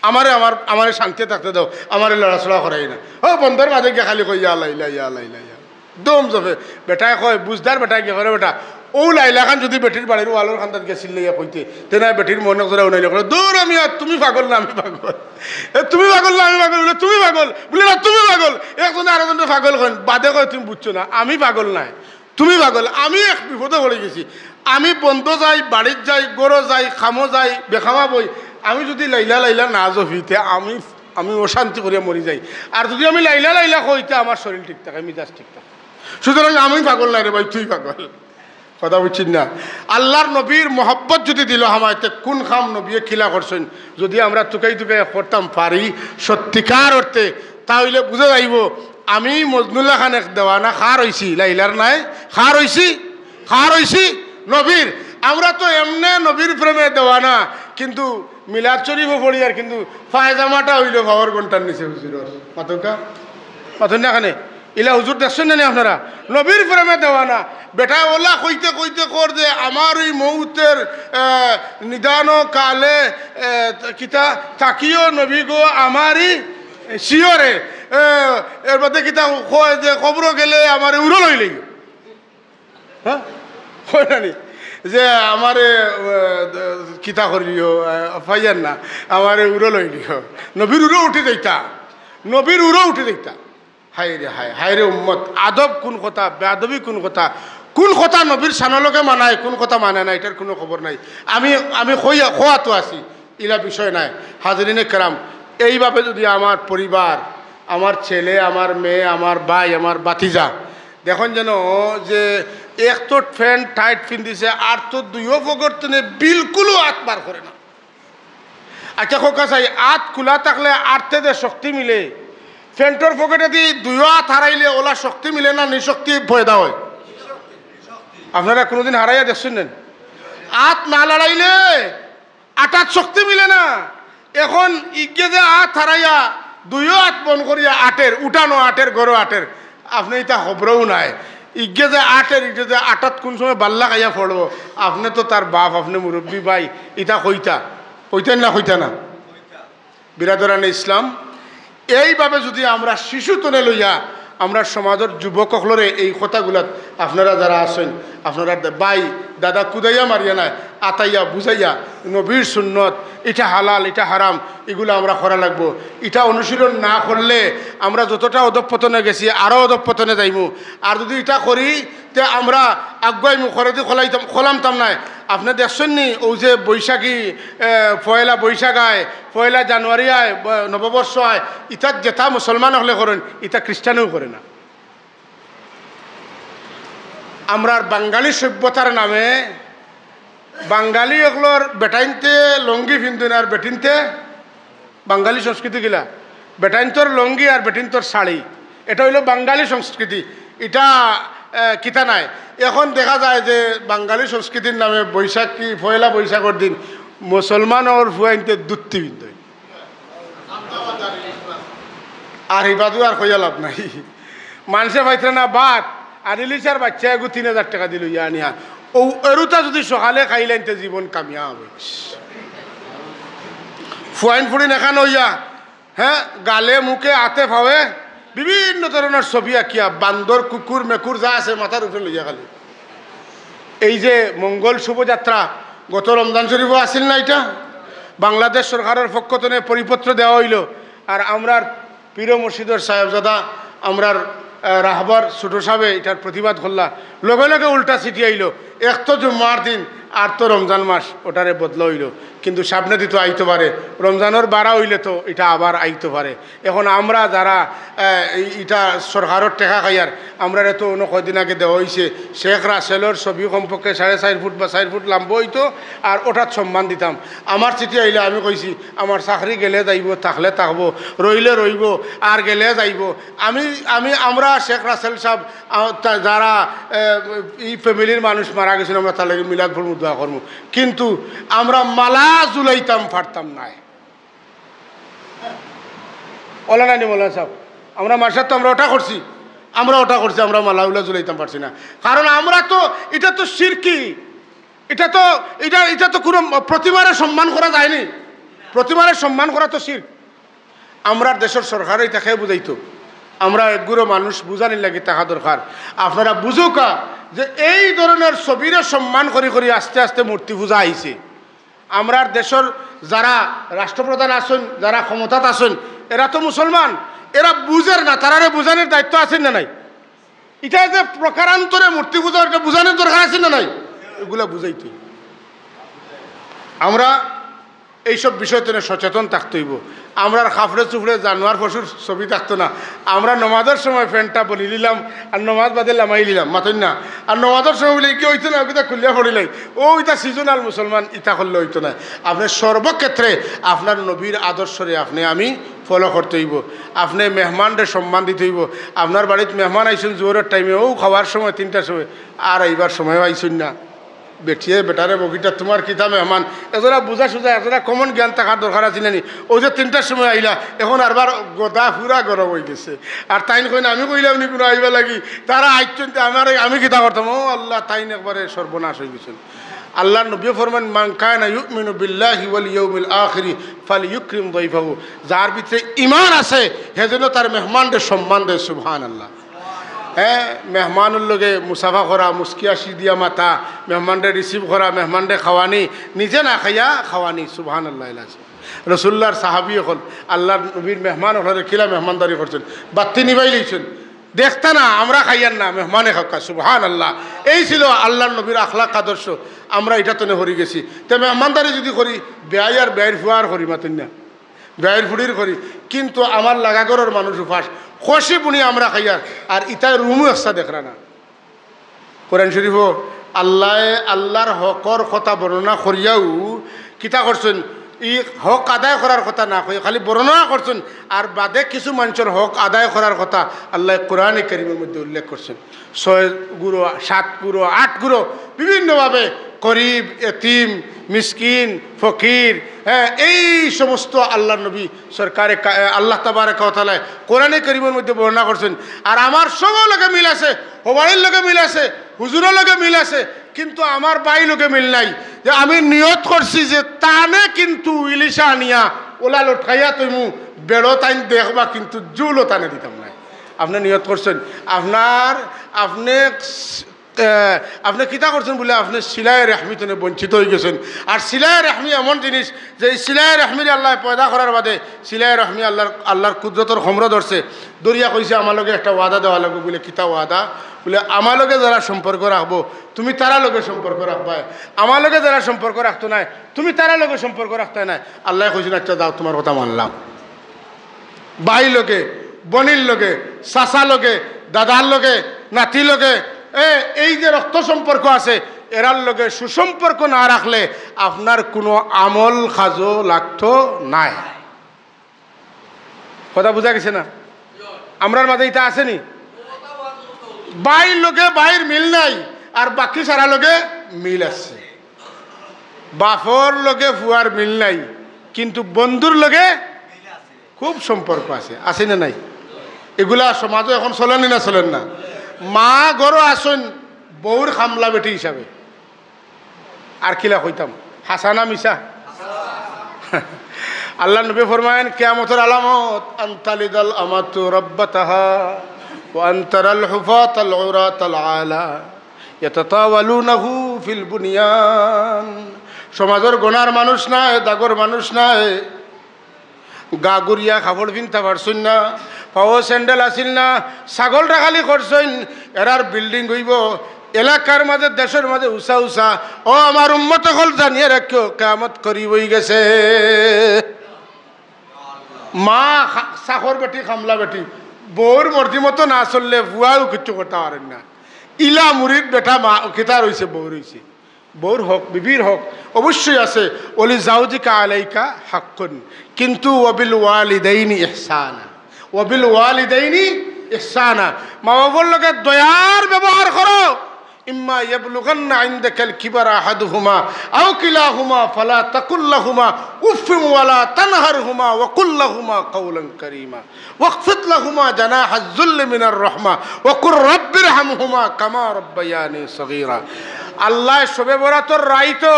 আমারে, আমার, আমারে শান্তি থাকতে দাও, আমারে লড়াচড়া করাই না। ও বন্দর মাঝে গিয়া খালি কই, "ইয়া লাইলা, ইয়া লাইলা, ইয়া।" দম জফে। বেটায় কয়, বুঝদার বেটায় গিয়া কয়, "বেটা, অউ লাইলা খান যুদি বেটির বাড়ির ওয়ালর কান্দাত গেছিল লইয়া কইতে, তে না বেটির মনে করে উনাইলে করে, 'দূর আমি আর তুমি পাগল না, আমি পাগল।' এ, তুমি পাগল না, আমি পাগল, বুলে, 'তুমি পাগল।' বুলে, 'না, তুমি পাগল।' একজনে আরোজনরে পাগল কইন, বাদে কয়, 'তুমি বুঝছো না, আমি পাগল নায়।' তুমি পাগল, আমি এক বিপদো পড়ি গেছি। আমি বন্দো যাই, বাড়িত যাই, ঘরো যাই, কামো যাই, বেকামা বই, আমি যুদি লাইলা লাইলা না জফি, তে আমি, আমি অশান্তি করিয়া মরি যাই। আর যুদি আমি লাইলা লাইলা কই, তে আমার শরীর ঠিক থাকে, মিজাজ ঠিক থাকে। সুতরাং আমি পাগল নায় রে ভাই, তুই পাগল। কথা বুঝছইন না? আল্লার নবীর মহব্বত যুদি দিলো হামায়, তে কুন কাম নবীয়ে কিলা করছইন, যুদি আমরা তুকাই তুকাই করতাম পারি সত্যিকার অর্থে, তা অইলে বুঝা যাইবো আমি মজনু লাখান এক দেওয়ানা কার অইছি, লাইলার নায়, কার অইছি, কার অইছি, নবীর। আমরা তো এমনে নবীর প্রেমে দেওয়ানা, কিন্তু মিলাদ শরীফও পড়ি আর কিন্তু পায়জামাটা অইলো পাওর ঘন্টার নিচে হুজুরর। মাতউক্কা? মাতউক্কা না কেনে? ইলা হুজুর দেখছইন না নি আপনারা? নবীর প্রেমে দেওয়ানা। বেটায় অলা কইতে কইতে কর যে, "আমার অউ মউতের, আহ, নিদান কালে, আহ, কিতা থাকিও নবী গো আমারি শিয়রে।" আহ, এর বাদে কিতা কয় যে, "কবরো গেলে আমারে উরো লইলেই।" হ্যাঁ? কয় না নি? যে আমারে, আহ, কিতা করিও, আহ, পাইয়ার না, আমারে উরো লইলিও। নবীর উরো উঠি যাইতা, নবীর উরো উঠি যাইতা। হায় রে হায়, হায় রে উম্মত, আদব কুন কথা, বেয়াদবি কুন কথা, কুন কথা নবীর শানর লগে মানায়, কুন কথা মানে না, ইটার কুনু খবর নাই। আমি, আমি কইয়া, কওয়াত আছি, ইলা বিষয় নায়। হাজিরিনে কেরাম, এইভাবে যুদি আমার পরিবার, আমার ছেলে, আমার মেয়ে, আমার ভাই, আমার ভাতিজা, দেখইন যেন যে এক তো প্যান্ট টাইট পিন্দিছে, আর তো দুইও পকেট তনে বিলকুলও আত বার করে না। আচ্ছা, কউক্কা চাই, আত খুলা থাকলে আটতে যে শক্তি মিলে, প্যান্টর পকেটেদি দুইও আত হারাইলে অলা শক্তি মিলে না, নিশক্তি পয়দা অয়? আপনারা কুনুদিন হারাইয়া দেখছইন নি? আত না লড়াইলে আটাত শক্তি মিলে না। এখন ইগে যে আত হারাইয়া, দুইও আত বন্ধ করিয়া আটের, উঠানো আটের, ঘরো আটের, আপনে ইতা খবরও নাই। ইগে যে আটের, ইগে যে আটাত কুন সময় বাল্লা খাইয়া পড়বো, আপনে তো তার বাপ, আপনে মুরব্বি ভাই, ইতা কইতা, কইতা না, কইতা না? বিরাদরানে ইসলাম, এইভাবে যুদি আমরা শিশু তনে লইয়া আমরা সমাজর যুবক অকলরে এই কথাগুলাত আপনারা যারা আছইন, আপনারা দে-, ভাই, দাদা কুদাইয়া মারিয়া নায়, আতাইয়া বুঝাইয়া নবীর সুন্নত, ইটা হালাল, ইটা হারাম, ইগুলা আমরা করা লাগবো। ইটা অনুশীলন না করলে আমরা যতটা অধঃপতনে গেছি, আরো অধঃপতনে যাইমু। আর যুদি ইটা করি, তে আমরা আগুয়াইমু, খরেদি খলাইতাম, খলামতাম নায়। আপনে দেখছইন নি, অউ যে বৈশাখী, এ, পয়লা বৈশাখ আয়, পয়লা জানুয়ারি আয়, ব-, নববর্ষ আয়, ইতাত যেতা মুসলমান অকলে করইন, ইতা খ্রিস্টানেও করে না। আমরার বাঙালি সভ্যতার নামে বাঙালি অকলর বেটাইন্তে লুঙ্গি পিন্দইন আর বেটিন্তে বাঙালি সংস্কৃতি কিলা? বেটাইন্তর লুঙ্গি আর বেটিন্তর শাড়ি, ইটা অইলো বাঙালি সংস্কৃতি। ইটা, আহ, কিতা নায়। এখন দেখা যায় যে বাঙালি সংস্কৃতির নামে বৈশাখী, পয়লা বৈশাখর দিন মুসলমানর ফুয়াইন্তে ধুতি পিন্দইন। আর হিবাদু আর কইয়া লাভ নাই। মানষে পাইতরা না ভাত, আর ইলিশর বাইচ্চা এগু তিন হাজার টেকা দি লইয়া আনিয়া। অউ এরুতা যুদি সকালে খাইলাইন তে জীবন কামিয়াব অইছে। ফুয়াইন ফুড়িন এখান অইয়া, হ্যাঁ, গালে মুখে আতে পাওয়ে বিভিন্ন ধরনর ছবি আঁকিয়া, বান্দর, কুকুর, মেকুর যা আছে মাথার উপরে লইয়া খালি। এই যে মঙ্গল শোভাযাত্রা, গত রমজান শরীফও আছিল না ইটা? বাংলাদেশ সরকারর পক্ষ তনে পরিপত্র দেওয়া অইলো, আর আমরার পীর মুর্শিদর সাহেবজাদা, আমরার, আহ, রাহবার ছোট সাহেবে ইটার প্রতিবাদ করলা, লগে লগে উল্টা চিঠি আইলো, এক তো জুম্মার দিন, আর তো রমজান মাস, ওটারে বদলা অইলো। কিন্তু সামনেদি তো আইতো পারে, রমজানর বারা অইলে তো ইটা আবার আইতো পারে। এখন আমরা যারা, আহ, এই, ইটা সরকারর টেকা খাইয়ার, আমরারে তো অনো কয়দিন আগে দেওয়া অইছে, শেখ রাসেলর ছবি কমপক্ষে সাড়ে চাইর ফুট বা চাইর ফুট লাম্বা অইতো, আর ওটাত সম্মান দিতাম। আমার চিঠি আইলে আমি কইছি, আমার চাকরি গেলে যাইবো, থাকলে থাকবো, রইলে রইবো, আর গেলে যাইবো। আমি, আমি, আমরা শেখ রাসেল সাহেব, আ, তা-, যারা, এ, এই ফ্যামিলির মানুষ মারা গেছইন, আমরা তার লাগি মিলাদ পড়মু, দোয়া করমু, কিন্তু আমরা মালা ঝুলাইতাম পারতাম নায়। ওলা নানি মৌলানা সাহেব, আমরা মাসাত তো আমরা ওটা করছি, আমরা ওটা করছি, আমরা মালা উলা ঝুলাইতাম পারছি না। কারণ আমরা তো, এটা তো শিরকি, এটা তো, এটা, এটা তো কোনো প্রতিমারে সম্মান করা যায়নি। প্রতিমারে সম্মান করা তো শিরক। আমরার দেশর সরকারে ইতা কে বুঝাইতো? আমরা একগুলো মানুষ বুঝানির লাগি থাকা দরকার। আপনারা বুঝুকা যে এই ধরনের ছবিরে সম্মান করি করি আস্তে আস্তে মূর্তি পূজা আইছে। আমরার দেশর যারা রাষ্ট্রপ্রধান আছইন, যারা ক্ষমতাত আছইন, এরা তো মুসলমান, এরা বুঝের না, তারারে বুঝানির দায়িত্ব আছে না নাই? এটা যে প্রকারান্তরে মূর্তি পূজা, এটা বুঝানির দরকার আছে না নাই? এগুলা বুঝাইতে আমরা এইসব বিষয় থেকে সচেতন থাকতে হইব। আমরার খাফড়ে চুফড়ে জানোয়ার পশুর ছবি থাকতো না। আমরা নমাজের সময় ফ্যানটা বলি নিলাম, আর নমাজ বাদে লামাই নিলাম, মাতইন না। আর নমাজের সময় বলি, "কি হইতো না, ওইটা খুলিয়া পড়িলাই।" ও, ওইটা সিজনাল মুসলমান, ইটা করলে হইতো না। আপনি সর্বক্ষেত্রে আপনার নবীর আদর্শরে আপনি আমি ফলো করতে হইব। আপনি মেহমানরে সম্মান দিতে হইব। আপনার বাড়িত মেহমান আইসুন জোহরের টাইমে, ও খাওয়ার সময় তিনটার সময়, আর আইবার সময়ও আইসুন না। বেটিয়ে বেটারে বকিটা, "তোমার কিতা মেহমান?" এজরা বুঝা সুঝা, এজরা কমন জ্ঞান থাকার দরকার আছে না নি? ও যে তিনটার সময় আইলা, এখন আরবার গদা পুরা গরম হয়ে গেছে। আর তাইন কইন, "আমি কইলাম নি কোনো আইবা লাগি?" তারা আইছইন তে আমার, আমি কিতা করতাম? ও আল্লাহ, তাইন একবারে সর্বনাশ হয়ে গেছেন। আল্লাহর নবী ফরমান, "মান কানা ইউমিনু বিল্লাহি ওয়াল ইয়াউমিল আখিরি ফালইউকরিম দাইফাহু।" যার ভিতরে ইমান আছে, হে যেন তার মেহমানরে সম্মান দেয়। সুবহানাল্লাহ। হ্যাঁ, মেহমানর লগে মুসাফা করা, মুস্কি আসি দিয়া মাতা, মেহমানরে রিসিভ করা, মেহমানরে খাওয়ানি, নিজে না খাইয়া খাওয়ানি। সুবহানাল্লাহ। রসুল্লাহর সাহাবী অকল, আল্লাহর নবীর মেহমান অকলরে কিলা মেহমানদারি করছেন, বাত্তি নিবাই লইছেন। দেখতা না, আমরা খাইয়ার না, মেহমানে খাওকা। সুবহানাল্লাহ। এই ছিল আল্লাহর নবীর আখলাক আদর্শ। আমরা এটা তো হরি গেছি। তে মেহমানদারি যদি করি, বেয়াই আর বেয়াইর ফুয়ার করি, মাতইন না, বেয়াইর ফুড়ির করি, কিন্তু আমার লাগা ঘরর মানুষ উপাস, খুশি বুনি আমরা খাইয়ার, আর ইতায় রুমও একসা দেখরা না। কোরআন শরীফও আল্লায় আল্লাহর হকর কথা বর্ণনা করিয়াও কিতা করছেন? ই হক আদায় করার কথা না কই, খালি বর্ণনা করছেন, আর বাদে কিছু মানুষের হক আদায় করার কথা আল্লায় কোরআনে কারীমের মধ্যে উল্লেখ করছেন। ছয় গুরু, সাত গুরু, আট গুরু বিভিন্নভাবে গরিব, এতিম, মিসকিন, ফকির, হ্যাঁ, এই সমস্ত আল্লাহর নবী সরকারে কা-, আল্লাহ তাবারাকা ওয়া তাআলায় কোরআনে কারীমের মধ্যে বর্ণনা করছেন। আর আমার সবর লগে মিল আছে, হবাড়ির লগে মিল আছে, হুজুরর লগে মিল আছে, কিন্তু আমার ভাইর লগে মিল নাই। যে আমি নিয়ত করছি যে তানে কিন্তু ইলিশা আনিয়া ওলা লটকাইয়া তৈমু, বেড়ো তাইন দেখবা, কিন্তু জুলও তানে দিতাম নাই। আপনি নিয়ত করছেন, আপনার, আপনি, আহ, আপনি কিতা করছেন বলে আপনি সিলায়ে রেহমি তনে বঞ্চিত হয়ে গেছেন। আর সিলায়ে রেহমি এমন জিনিস যে এই সিলায়ে রেহমিরে আল্লায় পয়দা করার বাদে সিলায়ে রেহমি আল্লাহর, আল্লাহর কুদরতর খমরো ধরছে, ধরিয়া কইছে, "আমার লগে একটা ওয়াদা দেওয়া লাগবো।" বলে, "কিতা ওয়াদা?" বলে, "আমার লগে যারা সম্পর্ক রাখবো, তুমি তারা লগে সম্পর্ক রাখবায়, আমার লগে যারা সম্পর্ক রাখতো নায়, তুমি তারা লগে সম্পর্ক রাখতায় নায়।" আল্লায় কইছেন, "আচ্ছা, যাও, তোমার কথা মানলাম।" ভাই লগে, বনির লগে, চাচা লগে, দাদার লগে, নাতি লগে, এ, এই যে রক্ত সম্পর্ক আছে, এরার লগে সুসম্পর্ক না রাখলে আপনার কোনো আমল কাজও লাগতো নায়। কথা বুঝা গেছে না? আমরার মাঝে ইটা আছে নি? ভাইর লগে ভাইর মিল নাই, আর বাকি সারা লগে মিল আছে। বাপর লগে ফুয়ার মিল নাই, কিন্তু বন্ধুর লগে খুব সম্পর্ক আছে, আছে না নাই? এগুলা সমাজও এখন চলেনি না, চলেন না? মা ঘরো আছইন বউর খামলা বেটি হিসাবে। আর কিলা কইতাম, হাছা না মিছা? আল্লাহর নবী ফরমায়েন, কিয়ামতর আলামত, "আন তালিদাল আমাতু রাব্বাতাহা, ওয়া আন তারাল হুফাতাল উরাতাল আলা, ইয়াতাতাওয়ালুনাহু ফিল বুনিয়ান।" সমাজর গোনার মানুষ নাই, দাগর মানুষ নাই, গা গুরিয়া কাপড় পিনতা পারছইন না, পাও স্যান্ডেল আছিল না, ছাগল রাখালি করছইন, এরার বিল্ডিং অইবো এলাকার মাঝে, দেশর মাঝে উচা উচা। ও আমার উম্মত অকল, জানিয়া রাখিও, কিয়ামত করিব অই গেছে। মা খা-, চাকর বেটি, খামলা বেটি, বউর মর্জি মতো না চললে ফুয়াও কিচ্ছু করতা পারইন না। ইলা মুরিদ বেটা মা কিতা রইছে, বউ রইছে। বউর হক, বিবির হক অবশ্যই আছে, "ওয়ালি জাউজিকা আলাইকা হাক্কুন, কিন্তু ওয়াবিল ওয়ালিদাইনি ইহসানা, ওয়াবিল ওয়ালিদাইনি ইহসানা।" মা বাবার লগে দয়ার ব্যবহার করো। إما يبلغن عندك الكبر أحدهما أو كلاهما فلا تقل لهما أف ولا تنهرهما وقل لهما قولا كريما واخفض لهما جناح الذل من الرحمة وقل رب ارحمهما كما ربياني صغيرا। আল্লায় শবে বরাতর রাইতো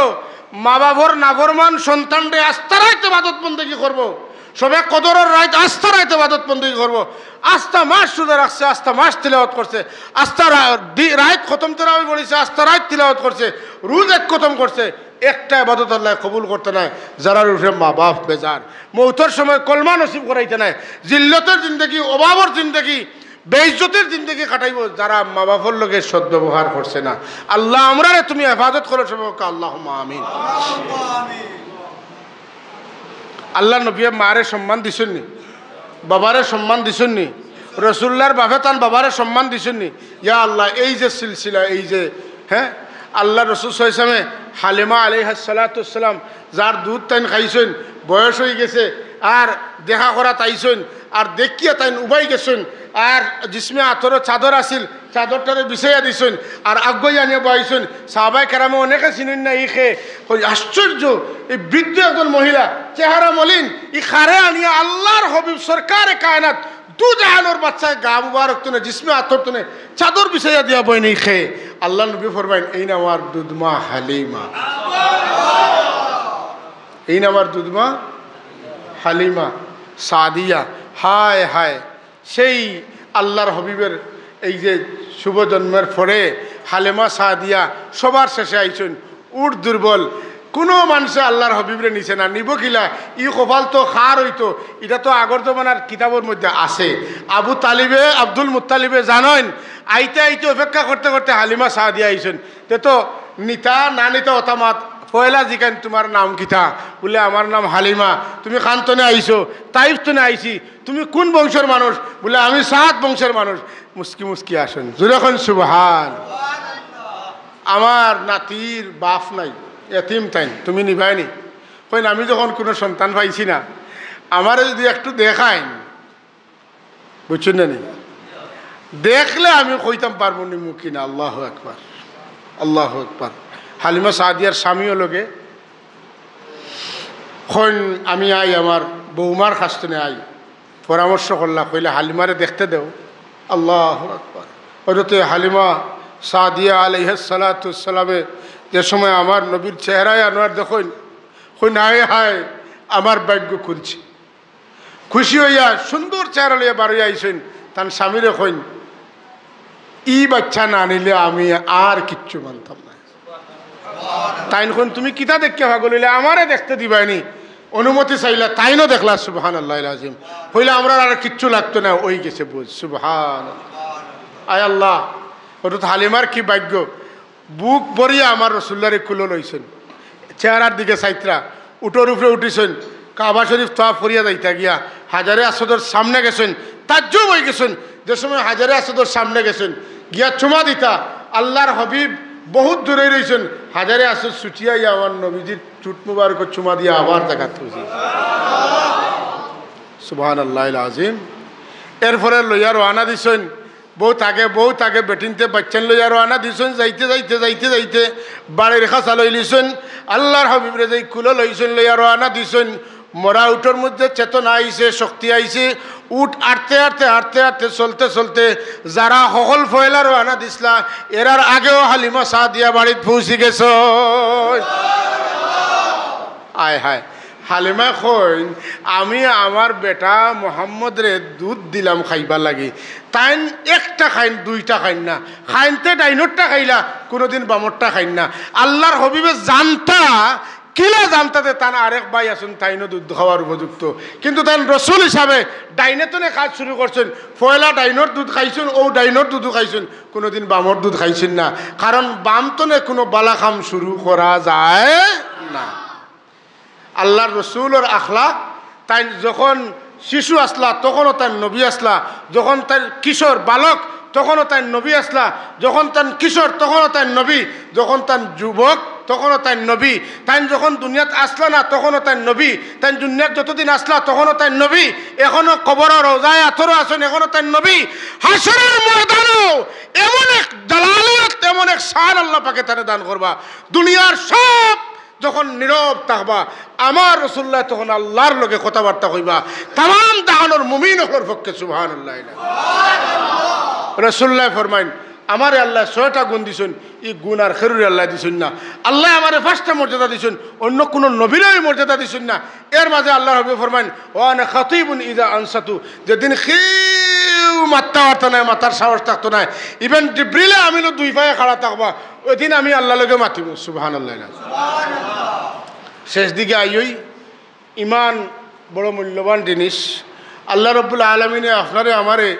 মা বাফর নাফরমান সন্তানরে আস্তা রাইত ইবাদত বন্দেগি করবো। শবে কদরর রাইত আস্তা রাইত ইবাদত বন্দেগি করবো। আস্তা মাস রোজা রাখছে, আস্তা মাস তিলাওয়াত করছে, আস্তা রা-, দি-, রাইত খতম তেরাবি পড়ছে, আস্তা রাইত তিলাওয়াত করছে, রোজ এক খতম করছে, একটা ইবাদত আল্লায় কবুল করতা নায়, যারার উপরে মা বাফ বেজার। মৌতর সময় কলমা নসিব করাইতা নায়, জিল্লতর জিন্দেগি, অভাবর জিন্দেগি, বেইজ্জতির জিন্দেগি কাটাইবো, যারা মা বাফর লগে সদ্ব্যবহার করছে না। আল্লাহ, আমরারে তুমি হেফাজত করো, সবাই কও, আল্লাহুম্মা আমিন। আল্লাহর নবীয়ে মারে সম্মান দিছইন নি? বাবারে সম্মান দিছইন নি? রসুলুল্লাহর বাফে তান বাবারে সম্মান দিছইন নি? ইয়া আল্লাহ, এই যে সিলসিলা, এই যে, হ্যাঁ, আল্লাহর রসুল সাল্লাল্লাহু আলাইহি ওয়াসাল্লামে হালিমা আলাইহাস সালাতু ওয়াস সালাম, যার দুধ তাইন খাইছইন, বয়স অইগেছে, আর দেখা করাত আইছইন, আর দেখিয়া তাইন উবাই গেছইন, আর জিসমে আতরো চাদর আছিল, চাদরটারে বিছাইয়া দিছইন, আর আগুয়াই আনিয়া বওয়াইছইন। সাহাবায়ে কেরামে অনেকে চিনইন না, ই কে? কই, আশ্চর্য, এই বৃদ্ধ একজন মহিলা, চেহারা মলিন, ই কারে আনিয়া আল্লাহর হাবিব সরকারে কায়নাত, দু জাহানর বাদশায় গা মুবারক তনে, জিসমে আতর তনে চাদর বিছাইয়া দিয়া বওয়াইন, ই কে? আল্লাহর নবী ফরমাইন, এইন আমার দুধমা হালিমা। এইন আমার দুধমা হালিমা সাদিয়া। হায় হায়, সেই আল্লাহর হাবিবের এই যে শুভ জন্মের পরে হালিমা সাদিয়া সবার শেষে আইছইন, উট দুর্বল, কুনু মানষে আল্লাহর হাবিবরে নিছে না, নিবো কিলা? ই কপাল তো কার অইতো, ইটা তো আগর জমানার কিতাবর মধ্যে আছে। আবু তালিবে, আব্দুল মুত্তালিবে জানইন, আইতে আইতে অপেক্ষা করতে করতে হালিমা সাদিয়া আইছইন। তে তো নিতা না নিতা অতা মাত, পয়লা জিকাইন, তুমার নাম কিতা? বুলে, আমার নাম হালিমা। তুমি কান তনে আইছো? তাইফ তনে আইছি। তুমি কুন বংশর মানুষ? বুলে, আমি সাদ বংশর মানুষ। মুস্কি মুস্কি হাসইন, জোরে কইন সুবহান। আমার নাতির বাফ নাই, এতিম তাইন, তুমি নিবায়নি? কইন, আমি যখন কুনু সন্তান পাইছি না, আমারে যুদি একটু দেখাইন, বুঝছইন না নি? দেখলে আমি কইতাম পারমু নি মুখী না। আল্লাহু আকবার, আল্লাহু আকবার। হালিমা সাদিয়ার স্বামীও লগে। কইন, আমি আই, আমার বৌমার কাছ তনে আই। পরামর্শ করলা, কইলা, হালিমারে দেখতে দেও। আল্লাহু আকবার। হযরতে হালিমা সাদিয়া আলাইহাস সালাতু ওয়াস সালামে যে সময় আমার নবীর চেহারায় আনোয়ার দেখইন, কইন, হায় হায়, আমার ভাগ্য খুলছে। খুশি অইয়া সুন্দর চেহারা লইয়া বারইয়া আইছইন, তান স্বামীরে কইন, ই বাচ্চা না নিলে আমি আর কিচ্ছু মানতাম না। তাইন কইন, তুমি কিতা দেখিয়া পাগল অইলা? আমারে দেখতে দিবায়নি। অনুমতি চাইলা, তাইনও দেখলা, সুবহানাল্লাহিল আজিম। কইলা, আমরার আর কিচ্ছু লাগতো না, অইগেছে বুঝ। সুবহান। আয় আল্লাহ, হযরত হালিমার কি ভাগ্য। বুক ভরিয়া আমার রসুলুল্লাহরে কুলো লইছইন। চেহারার দিকে চাইতরা, উটর উপরে উঠিছইন, কাবা শরীফ তওয়াফ করিয়া যাইতা গিয়া হাজারে আসওয়াদর সামনে গেছইন, তাজ্জুব অইগেছইন। যে সময় হাজারে আসওয়াদর সামনে গেছইন, গিয়া চুমা দিতা, আল্লাহর হাবিব বহুত দূরে রইছইন, হাজারে আসওয়াদ ছুটিয়া আইয়া আমার নবীজির চুট মুবারকো চুমা দিয়া আবার জাগাত পৌঁছি। সুবহানাল্লাহিল আজিম। এরপরে লইয়া রওয়ানা দিছইন, বহুত আগে, বহুত আগে বেটিন্তে বাইচ্চাইন লইয়া রওয়ানা দিছইন। যাইতে, যাইতে, যাইতে, যাইতে বাড়ির কাছা লইলিছইন। আল্লাহর হাবিবরে যেই কুলো লইছইন, লইয়া রওয়ানা দিছইন। মরা উটর মধ্যে চেতনা আইছে, শক্তি আইছে। উট আটতে, আটতে, আটতে, আটতে, চলতে, চলতে যারা হকল পয়লা রওয়ানা দিছলা, এরার আগেও হালিমা সাদিয়া বাড়িত পৌঁছি গেছইন। আয় হায়। হালিমায় কইন, আমি আমার বেটা মোহাম্মদরে দুধ দিলাম খাইবার লাগি। তাইন একটা খাইন, দুইটা খাইন না। খাইনতে ডাইনরটা খাইলা, কুনুদিন বামরটা খাইন না। আল্লাহর হাবিবে জানতা, কিলা জানতা যে তান আরেক ভাই আছইন, তাইনও দুধ খাওয়ার উপযুক্ত। কিন্তু তাইন রসুল হিসাবে ডাইনে তনে কাজ শুরু করছইন। পয়লা ডাইনর দুধ খাইছইন, অউ ডাইনর দুধও খাইছইন, কুনুদিন বামর দুধ খাইছইন না। কারণ বাম তনে কুনু বালা কাম শুরু করা যায় না। আল্লাহর রসুলর আখলাক, তাইন যখন শিশু আছলা, তখনও তাইন নবী আছলা, যখন তাইন কিশোর বালক, তখনও তাইন নবী আছলা, যখন তাইন কিশোর, তখনও তাইন নবী, যখন তাইন যুবক, তখনও তাইন নবী। তাইন যখন দুনিয়াত আসলা না, তখনও তাইন নবী। তাইন দুনিয়াত যতদিন আসলা, তখনও তাইন নবী। এখনও কবরো রওজায়ে আতহারো আছইন, এখনও তাইন নবী। হাশরর ময়দানো এমন এক জালালত, এমন এক শান আল্লাহ পাকে তারে দান করবা। দুনিয়ার সব যখন নীরব থাকবা, আমার রাসূলুল্লাহ তখন আল্লাহর লগে কথাবার্তা কইবা। তামাম জাহানর মুমিন অকলর পক্ষে সুবহানাল্লাহ। রাসূলুল্লাহ ফরমাইন, আমারে আল্লায় ছয়টা গুণ দিছইন, ই গুণ আর কেউরে আল্লায় দিছইন না। আল্লায় আমারে পাঁচটা মর্যাদা দিছইন, অন্য কুনু নবীরেও ই মর্যাদা দিছইন না। এর মাঝে আল্লাহর হাবিবে ফরমাইন, "ওয়া আনা খাতিবুন ইযা আনসাতু", যেদিন কেউ মাততা পারতা নায়, মাতার সাহস থাকতো নায়, even জিব্রিলে আমিনও দুই পায়ে খাড়া থাকবা, ওইদিন আমি আল্লাহর লগে মাতিমু। সুবহানাল্লাহ। শেষ দিকে আইয়ই, ইমান বড় মূল্যবান জিনিস। আল্লাহ রব্বুল আলামিনে আপনারে আমারে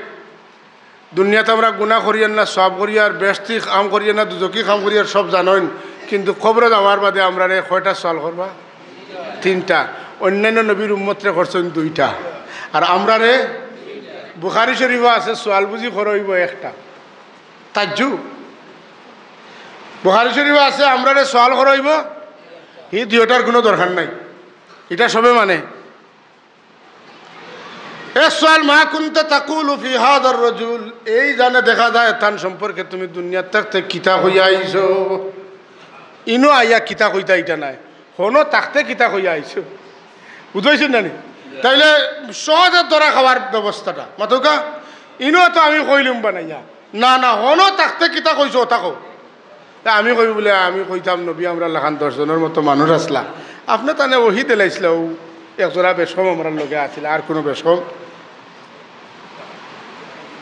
দুনিয়াত আমরা গুনাহ করিয়ার না সওয়াব করিয়ার, বেহেশতি কাম করিয়ার না দুজখি কাম করিয়ার সব জানইন, কিন্তু কবরো যাওয়ার বাদে আমরারে কয়টা সওয়াল করবা? তিনটা। অন্যান্য নবীর উম্মতরে করছইন দুইটা, আর আমরারে, বুখারী শরীফো আছে, সওয়াল বুঝি করা অইবো একটা। তাজ্জুব। বুখারী শরীফো আছে, আমরারে সওয়াল করা অইবো, হি দুইটার কুনু দরকার নাই, ইটা সবে মানে। এ সওয়াল, "মা কুনতা তাকুলু ফি হাযার রাজুল", এই জানে দেখা যায় তান সম্পর্কে তুমি দুনিয়াত থাকতে কিতা কইয়া আইছো। ইনো আইয়া কিতা কইতা ইটা নায়, হনো থাকতে কিতা কইয়া আইছো, বুঝাইছেন না নি? তাইলে সহজে ধরা খাওয়ার ব্যবস্থাটা মাতউক্কা, ইনো তো আমি কইলুম বানাইয়া, না না, হনো থাকতে কিতা কইছো ওটা কও। তে আমি কই বুলে, আমি কইতাম, নবী আমরার লাখান দশ জনর মতো মানুষ আছলা, আপনে তানে ওহি দিলাইছলা, অউ এক জোড়া বেশকম আমরার লগে আছিল, আর কুনু বেশকম।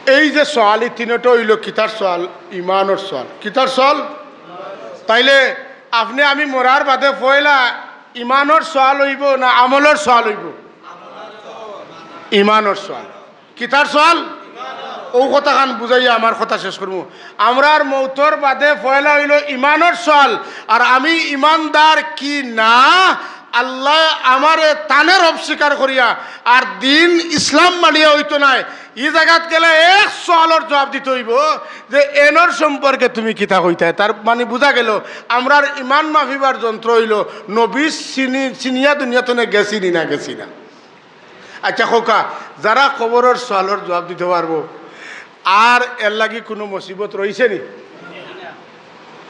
এই যে সওয়াল, ই তিনোটা অইলো কিতার সওয়াল? ইমানর সওয়াল। কিতার সওয়াল? তাইলে আপনে আমি মরার বাদে পয়লা ইমানর সওয়াল অইবো না আমলর সওয়াল অইবো? ইমানর সওয়াল। কিতার সওয়াল? অউ কথাখান বুঝাইয়া আমার কথা শেষ করমু। আমরার মউতর বাদে পয়লা অইলো ইমানর সওয়াল, আর আমি ইমানদার কি না, আল্লায় আমারে তানে রব স্বীকার করিয়া আর দ্বীন ইসলাম মানিয়া অইতো নায়। ই জাগাত গেলে এক সওয়ালর জুয়াব দিতে অইবো যে এনর সম্পর্কে তুমি কিতা কইতায়। তার মানি বুঝা গেলো, আমরার ইমান মাপিবার যন্ত্র অইলো নবী চিনি, চিনিয়া দুনিয়া থনে গেছি নি না গেছি না। আচ্ছা কউক্কা, যারা কবরর সওয়ালর জুয়াব দিতে পারবো, আর এর লাগি কুনু মুসিবত রইছে নি?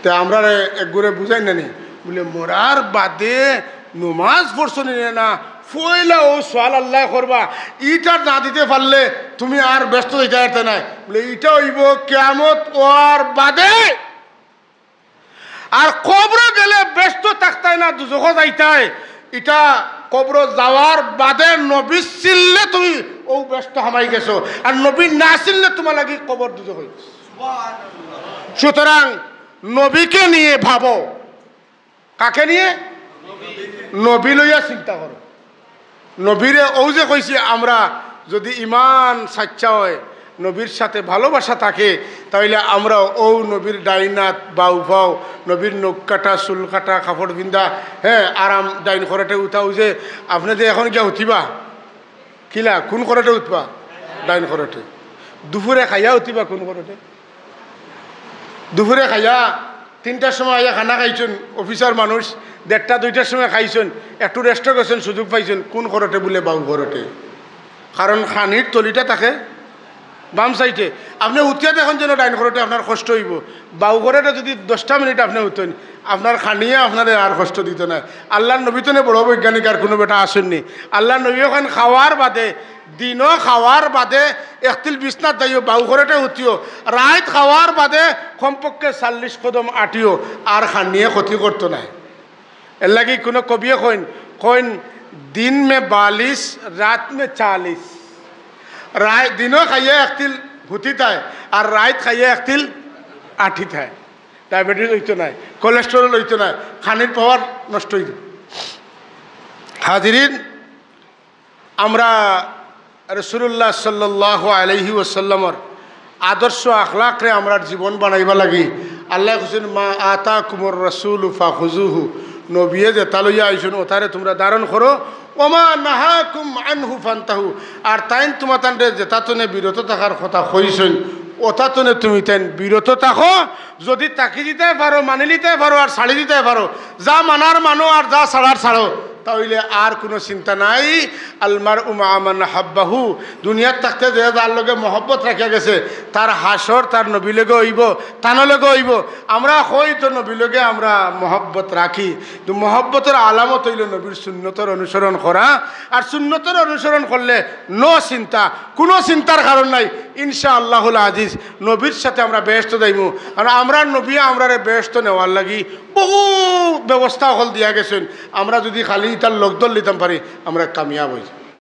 তে আমরারে একগুরে বুঝাইন না নি? বুলে, মরার বাদে নমাজ পড়ছো নি না, পয়লা অউ সওয়াল আল্লায় করবা, ইটা না দিতে পারলে তুমি আর বেহেস্তো যাইতায় পারতায় নায়। বুলে, ইটা অইবো কিয়ামত অওয়ার বাদে। আর কবরো গেলে বেহেস্তো থাকতায় না দুজখো যাইতায়, ইটা কবরো যাওয়ার বাদে নবী চিনলে তুমি অউ বেহেস্তো হামাই গেছো, আর নবী না চিনলে তুমার লাগি কবর দুজখ অইগেছে। সুতরাং নবীকে নিয়ে ভাবো। কাকে নিয়ে? নবী লইয়া চিন্তা করো। নবীরে অউ যে কইছি, আমরা যুদি ইমান সাচ্চা অয়, নবীর সাথে ভালোবাসা থাকে, তাইলে আমরা অউ নবীর ডাইন আত, বাউ পাও, নবীর নখ কাটা, চুল কাটা, কাপড় পিন্দা, হ্যাঁ, আরাম ডাইন খরটে উঠা, অউ যে আপনে যে এখন গিয়া উঠিবা, কিলা, কুন খরটে উঠবা? ডাইন খরটে। দুপুরে খাইয়া উঠিবা কুন খরটে? দুপুরে খাইয়া তিনটার সময় আইয়া খানা খাইছইন, অফিসার মানুষ, দেড়টা দুইটার সময় খাইছইন, একটু রেস্টো গেছইন, সুযোগ পাইছইন, কুন খরটে? বুলে বাউ খরটে। কারণ খানির তলিটা থাকে বাম সাইডে। আপনে উঠিয়া দেখইন যেন ডাইন খরটে, আপনার কষ্ট অইবো। বাউ খরটে যুদি দশটা মিনিট আপনে উঠইন, আপনার খানিয়ে আপনারে আর কষ্ট দিতো নায়। আল্লার নবী থনে বড় বৈজ্ঞানিক আর কুনু বেটা আছইন নি। আল্লার নবীয়ে কইন, খাওয়ার বাদে, দিনো খাওয়ার বাদে একতিল বিছনাত যাইও, বাউ খরটে উঠিও, রাইত খাওয়ার বাদে কমপক্ষে চাল্লিশ কদম আটিও, আর খানিয়ে ক্ষতি করতো নায়। এরলাগি কুনু কবিয়ে কইন, কইন, "দিন মে বালিশ, রাত মে চালিশ।" রাইত, দিনো খাইয়া একতিল হুতিতায়, আর রাইত খাইয়া একতিল আটিতায়। ডায়াবেটিস অইতো নায়, কোলেস্টেরল অইতো নায়, খানির পাওয়ার নষ্ট অইতো। হাজিরিন, আমরা রাসূলুল্লাহ সাল্লাল্লাহু আলাইহি ওয়াসাল্লামর আদর্শ আখলাকরে আমরার জীবন বানাইবার লাগি আল্লায় কইছইন, "মা আতাকুমুর রাসূলু ফাখুযুহু", নবীয়ে যেতা লইয়া আইছইন, ওতারে তুমরা ধারণ করো, "ওয়া মা নাহাকুম আনহু ফান্তাহু", আর তাইন তুমাতানরে যেতা থনে বিরত থাকার কথা কইছইন, অতা তনে তুমি তাইন বিরত থাকো। যদি থাকি দিতায় পারো, মানি লিতায় পারো, আর ছাড়ি দিতায় পারো, যা মানার মানো আর যা ছাড়ার ছাড়ো, তা অইলে আর কুনু চিন্তা নাই। আল মারউ মাআ মান আহাব্বাহু, দুনিয়াত থাকতে যে যার লগে মহব্বত রাখিয়া গেছে, তার হাশর তার নবীর লগে অইবো, তান লগে অইবো। আমরা কই তো নবীর লগে আমরা মহব্বত রাখি, তো মহব্বতর আলামত অইলো নবীর সুন্নতর অনুসরণ করা। আর সুন্নতর অনুসরণ করলে no চিন্তা, কুনু চিন্তার কারণ নাই। ইনশা আল্লাহুল আজিজ নবীর সাথে আমরা বেহেস্তো যাইমু। আর আমরার নবী আমরারে বেহেস্তো নেওয়ার লাগি বহু ব্যবস্থা অকল দিয়া গেছইন। আমরা যদি খালি ইতার লগ ধরলিতাম পারি, আমরা কামিয়াব অইমু।